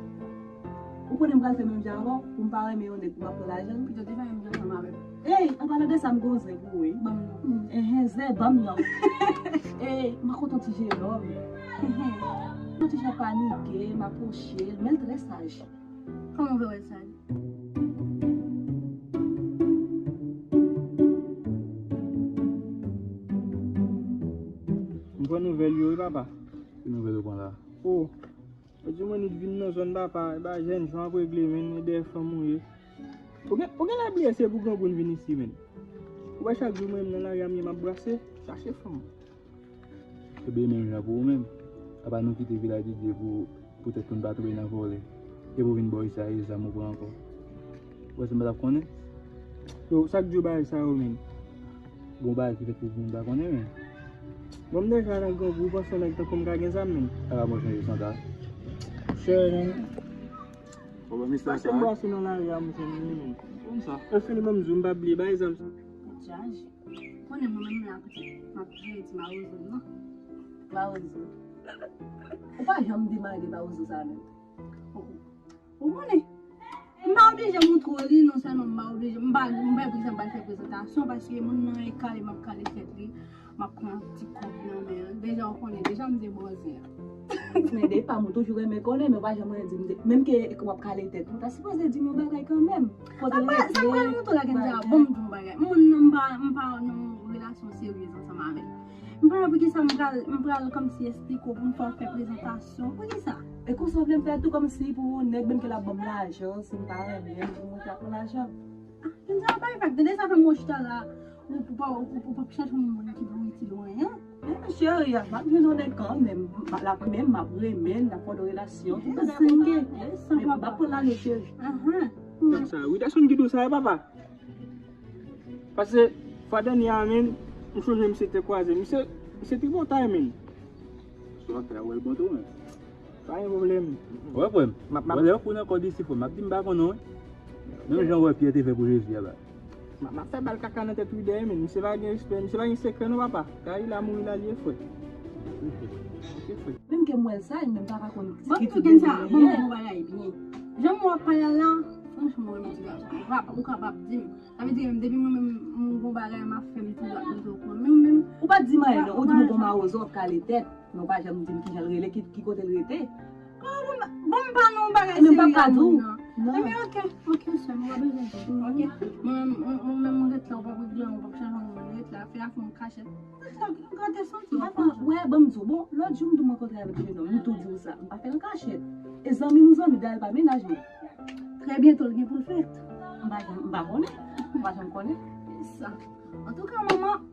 Ou konnen m pral fè menm jan avè w, pou m pa renmen yon nèg pou m ap pran lajan l? Pito te fè menm jan ansanm avè m. Ey, an palan de sa, m gon zen pou ou, wi. Ban m non. Enhen, zen, ban m non. Ey, m a kontan ti jenòm. Enhen. Yon ti jan panike, m apwoche l, men l trè saj. Kòman w fè wè l saj? M pran nouvèl yo, wi, papa. Ki nouvèl ou pran la? Oh. Yo di mwen li t vin nan zòn papa, e ba jèn jan ap regle, men e dèyè fanm ou ye. Ou gen, ou genlè bliye se pou grangou n vin isi, men. Ou wè chak jou mwen menm nan lari a m ye m ap brase, chache fanm. Ebyen menm jan pou ou menm. Apa nou kite vilaj Didye pou, poutèt pou n pa tonbe nan vòlè. Epi w vin bò isi a e zam ou pran ankò. Ou wè si m pa t ap konnen? Yo, sa k di w bagay sa yo menm? Gon bagay ki fèt pou moun pa konnen, men. Bon, m deja nan grangou, ou panse yon nèg tankou m ka gen zam, men? Ala mwen chanje santa. Chè, men. Bon, men, mistè sa. Pase m brase nan lari a, m jwenn li, men. Kòm sa. E fini, ban m di w, m pa bliye, bay zam sa. Ou chaje. Konnen mwen menm la, pitit, m ap jere ti mawozo m nan. Mawozo. Ou pa janm demande mawozo sa, menm. Ou konnen. M pa oblije moutre w li, non sèlman m pa oblije, m pa, m pa egzanp, m pa fè prezantasyon, paske moun nan e kale, m ap kale tèt li, m ap pran ti kòb nan men l. Deja, ou konnen, deja, m debòze a. Men depa, m toujou renmen konnen, men w pa janm renmen di m de, menm ke w ap kale tèt, ou ta sipoze di m yon bagay kanmenm. Kote l rete, sa pral monte la, Kenza, bon, m di yon bagay. Moun nan, m pa, m pa nan relasyon. Son seryez ansanm avè l. M pa wè poukisa m pral, m pral kòmsi esplike w pou m fè w fè prezantasyon. Poukisa? E konsa w vle m fè tou kòmsi pou yon nèg menm ke l ap ban m lajan, si m pa renmen l, pou mwen te ap pran lajan. Ah, Kenza, pa fè fak, tande sa fè m wè w chita la, ou, ou pa, ou, ou, ou p ap chèche yon moun ki pou itil ou anyen. Men cheri, m ap jwenn yon nèg kanmenm. M ap, la, menm, m ap renmen l, n ap fè yon relasyon, tout bagay ap oke. Men m p ap pran lajan, cheri. Ahan. Sa, Wida Son ki di w sa, e papa? Paske fwa dènye a, menm, m sonje misye te kwaze. Misye, misye tripotay, menm. Sa w ap fè a, w wè l bon tou, menm. Pa gen pwoblèm. Wè, frè m. M ap, m ap Wè, lè yo pou nan kòd isi, frè m, m ap di m pa konnen, wi. Menm jan w wè Pyè te fè pou Jezi a, ba. M ap, m ap fè bal kaka nan tèt Wida, menm. Misye pa gen respè, misye pa gen sekrè, non, papa. Kay la mouri la, li ye, frè. Ok, frè. Menm ke m wè l sa, li menm pa ka konn ki tip de moun li ye. Bon, m gen sa, bon, bon bagay, byen. Jan w ap pale a la, franchman, w menm ti gason. Ou kapab, ou kapab di m. Sa vle di, depi mwen menm, m gon bagay, m ap fè m toujou ap mete w kouran. Men ou menm, ou pa di m anyen, non. Ou di m ou gon mawozo, w ap kale tèt. Men w pa janm di m kijan l rele, ki, ki kote l rete. Oh, bon, bon, m pa nan yon bagay serye ak moun nan. Ebyen, ok, ok, sè m, ou pa bezwen di. Ok. Mwen menm, mwen, mwen menm, mwen ret la, ou p ap regle anyen, ou p ap chanje anyen, mwen ret la, fè afè w an kachèt. Ret la, gade santi. Wè, ban m di w, bon, lòt jou m tou mwen kontre avèk yon jennonm, m tou di w sa, m pa fè l an kachèt. E zanmi nou zanmi, dayè l pa mennaj mwen. Trè byento l gen pou l fèt. M pa janm, m pa konnen. M pa janm konnen. E sa. Antouka, manman,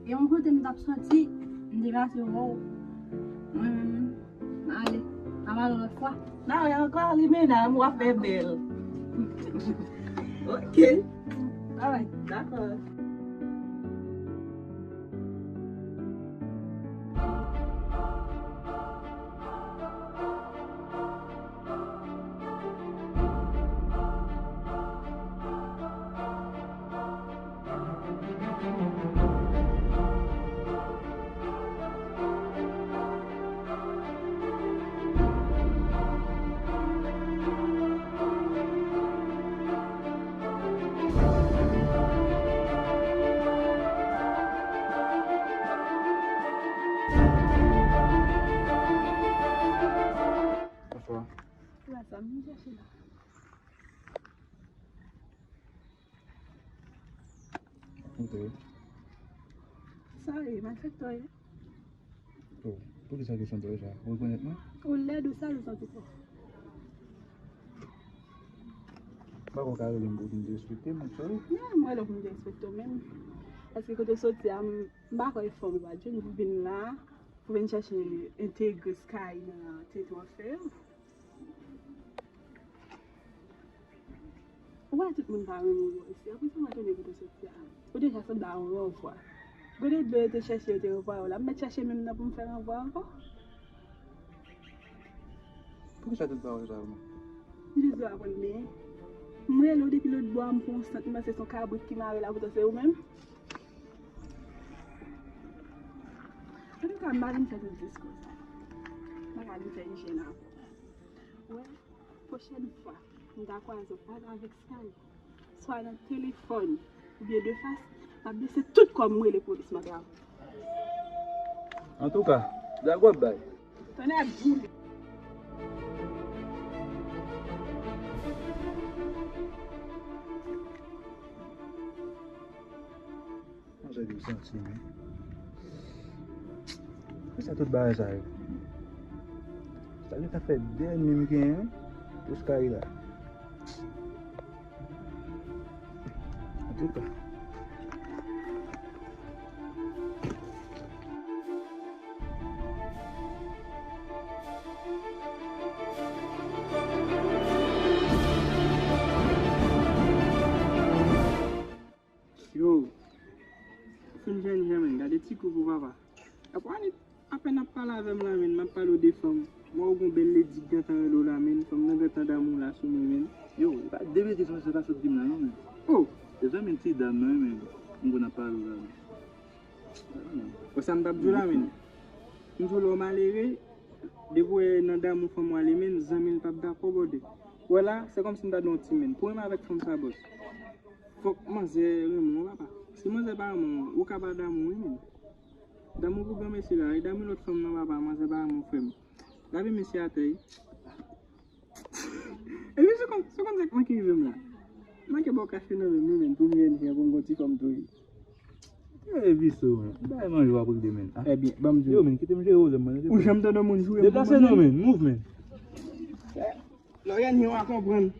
e yon kote m t ap soti, m te pase wè w. Mwen menm, m ale. N a pale lòt fwa. N a wè ankò, li mennaj m, w ap fè bèl. Ok. Alright. Dakò. Bonswa. Ou wè sa m vin chèche la. Ok. Sa ye, malfektè w ye. Oh, poukisa w te santi w sa? Ou rekonèt mwen? Ou lèd, ou sal, ou santi fò. M pa kwè w ka rele m pou w vin derespekte m, I'm sorry. Non, m rele w pou m derespekte w menm. Paske kote w soti a, m, m pa kwè e fò m pa jwenn pou vin la, pou vin chèche entegre Sky nan tenten w ap fè yo. Ou wè tout moun pa renmen w bò isi. Apre sa, mwen tounen kote w soti a. Ou deja sot ba yon ranvwa. Gode dlo yo te chèche, yo te ranvwaye w la. M mèt chèche menm nan pou m fè ranvwa ankò. Poukisa tout pawòl sa yo menm? M jis vle aprann byen. M rele w depi lòt bò a, m pran yon sant, m panse se yon kabrit ki mare la, poutan se ou menm. Antouka, m pa vin fè tout diskou sa. M pa ka vin fè ijyèn avè w. Wè, pwochèn fwa m ta kwaze w pale avèk Sky, swa nan telefòn oubyen de fas, m ap bese tout kò m, m rele polis, m ap la. Antouka, dag w ap bay. Tonnè boule. Manzè di w santi, men. Poukisa tout bagay sa yo? Sa gentan fè de èdmi m genyen, wi. Pou Sky la. Antouka. Yo, fin jènjan, men, gade ti kou pou papa. Apre, apèn ap pale avè m la, men, m ap pale w de fanm. Mwen, ou gon bèl ledi k gentan rele w la, men, fanm nan gentan damou la sou mwen, men. Yo, e pa de betiz sa, sa ka sot di m la, non, men. Oh! Se zanmi ti dam nan, men, m konn ap pale w la, men. Wè sa m t ap di w la, men. M di w lè w malere, depi w wè nan damou fanm w ale, men, zanmi l p ap dakò, brother. Wè la, se kòmsi m ta di w yon ti, men. Pou renmen avèk fanm sa, boss. Fòk manzè renmen w, papa. Si manzè pa renmen w, ou ka pa damou, wi, menm. Damou pou granmesi la, e damou lòt fanm nan, papa, manzè pa renmen w, frè m. Lave mesye atè, wi. Epi, se konn, se konn sa k manke rive m la. Manke ba w kafe nan men m, wi, menm, pou m jwenn jan pou m gon ti fanm tou, wi. E Biso, men. Bay manje w ap regle, men. Ah. Ebyen, ban m di w. Yo, men, kite m jere w, men. Ou janm tande moun joure pou manje? Deplase nou, men. Move, men. Lè w gen yo a konprann.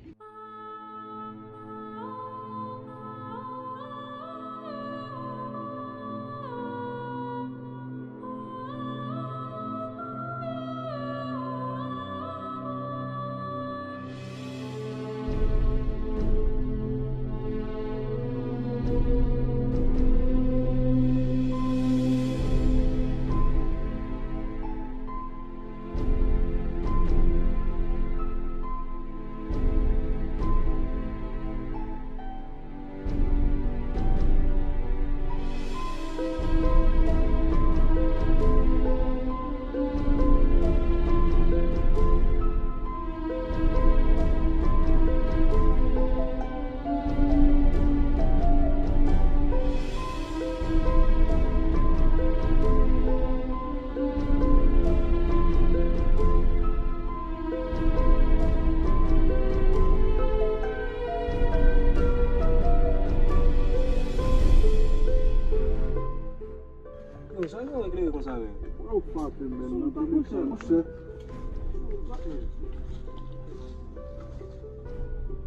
Yo, sa gen regle konsa, men? Ou frape, men, nan piblik, monchè.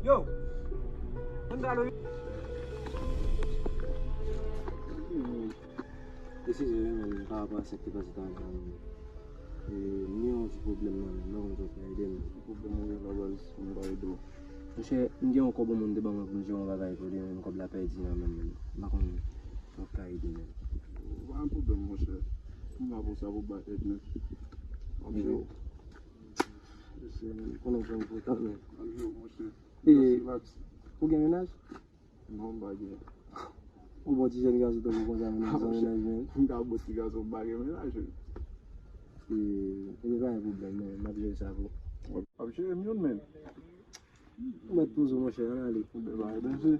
Yo! Ann ale. Desizyon yo menm pa rapò a sa k te pase ta a. E, m gen yon ti pwoblèm nan men m, m pa konn si w ka ede m. Ki pwoblèm ou gen la, baz, pou m ka ede w? Monchè, m gen yon kòb yon moun te ban mwen pou m jere yon bagay pou li, men kòb la pèdi nan men m, men m pa konn si w ka ede m. Pa gen pwoblèm, monchè. M la pou sa, pou bay èd, men. M ap jere w. Mesye, men, konnen w pran enpòtan, men. M ap jere w, monchè. E, ou gen mennaj? Non, m pa gen. Ou bon ti jèn gason tankou konsa, men ou san mennaj, men. M ka bon ti gason, m pa gen mennaj, wi. E, ebyen, pa gen pwoblèm, men m ap jere sa pou ou. W ap jere m youn, men. Ou mèt poze w, monchè, ann ale. Ebyen, pa gen danje.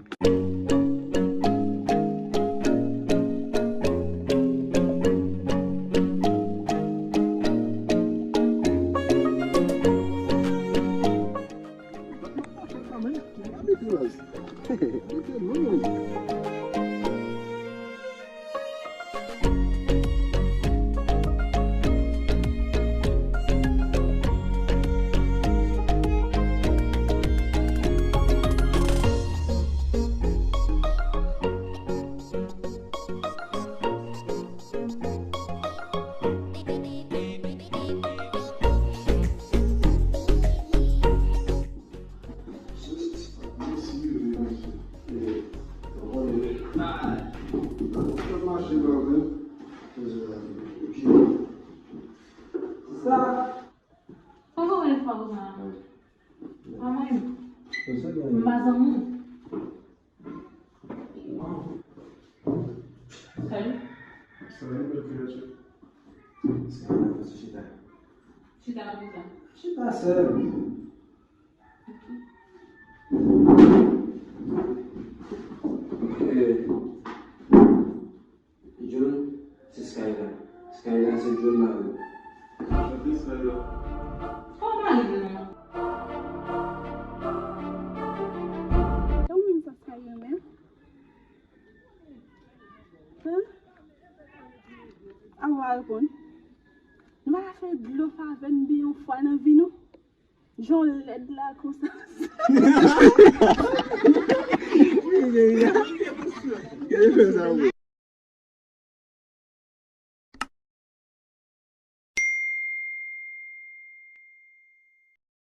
Sa. Kòman w fè sa? Kòman? M pa zanmi w. Salut. Salut, belle créature. Chita. Chita konsa. Chita, sè. Eh, John, se Skyla. Skyla, se John mari w. Enchanté, Skyla. Kòman w mari m nan? E ou menm sa Skyla menm? Hen? A ou pa reponn. Nou pa ka fè dlo favè n byen yon fwa nan vi nou? Jan w lèd la konsa.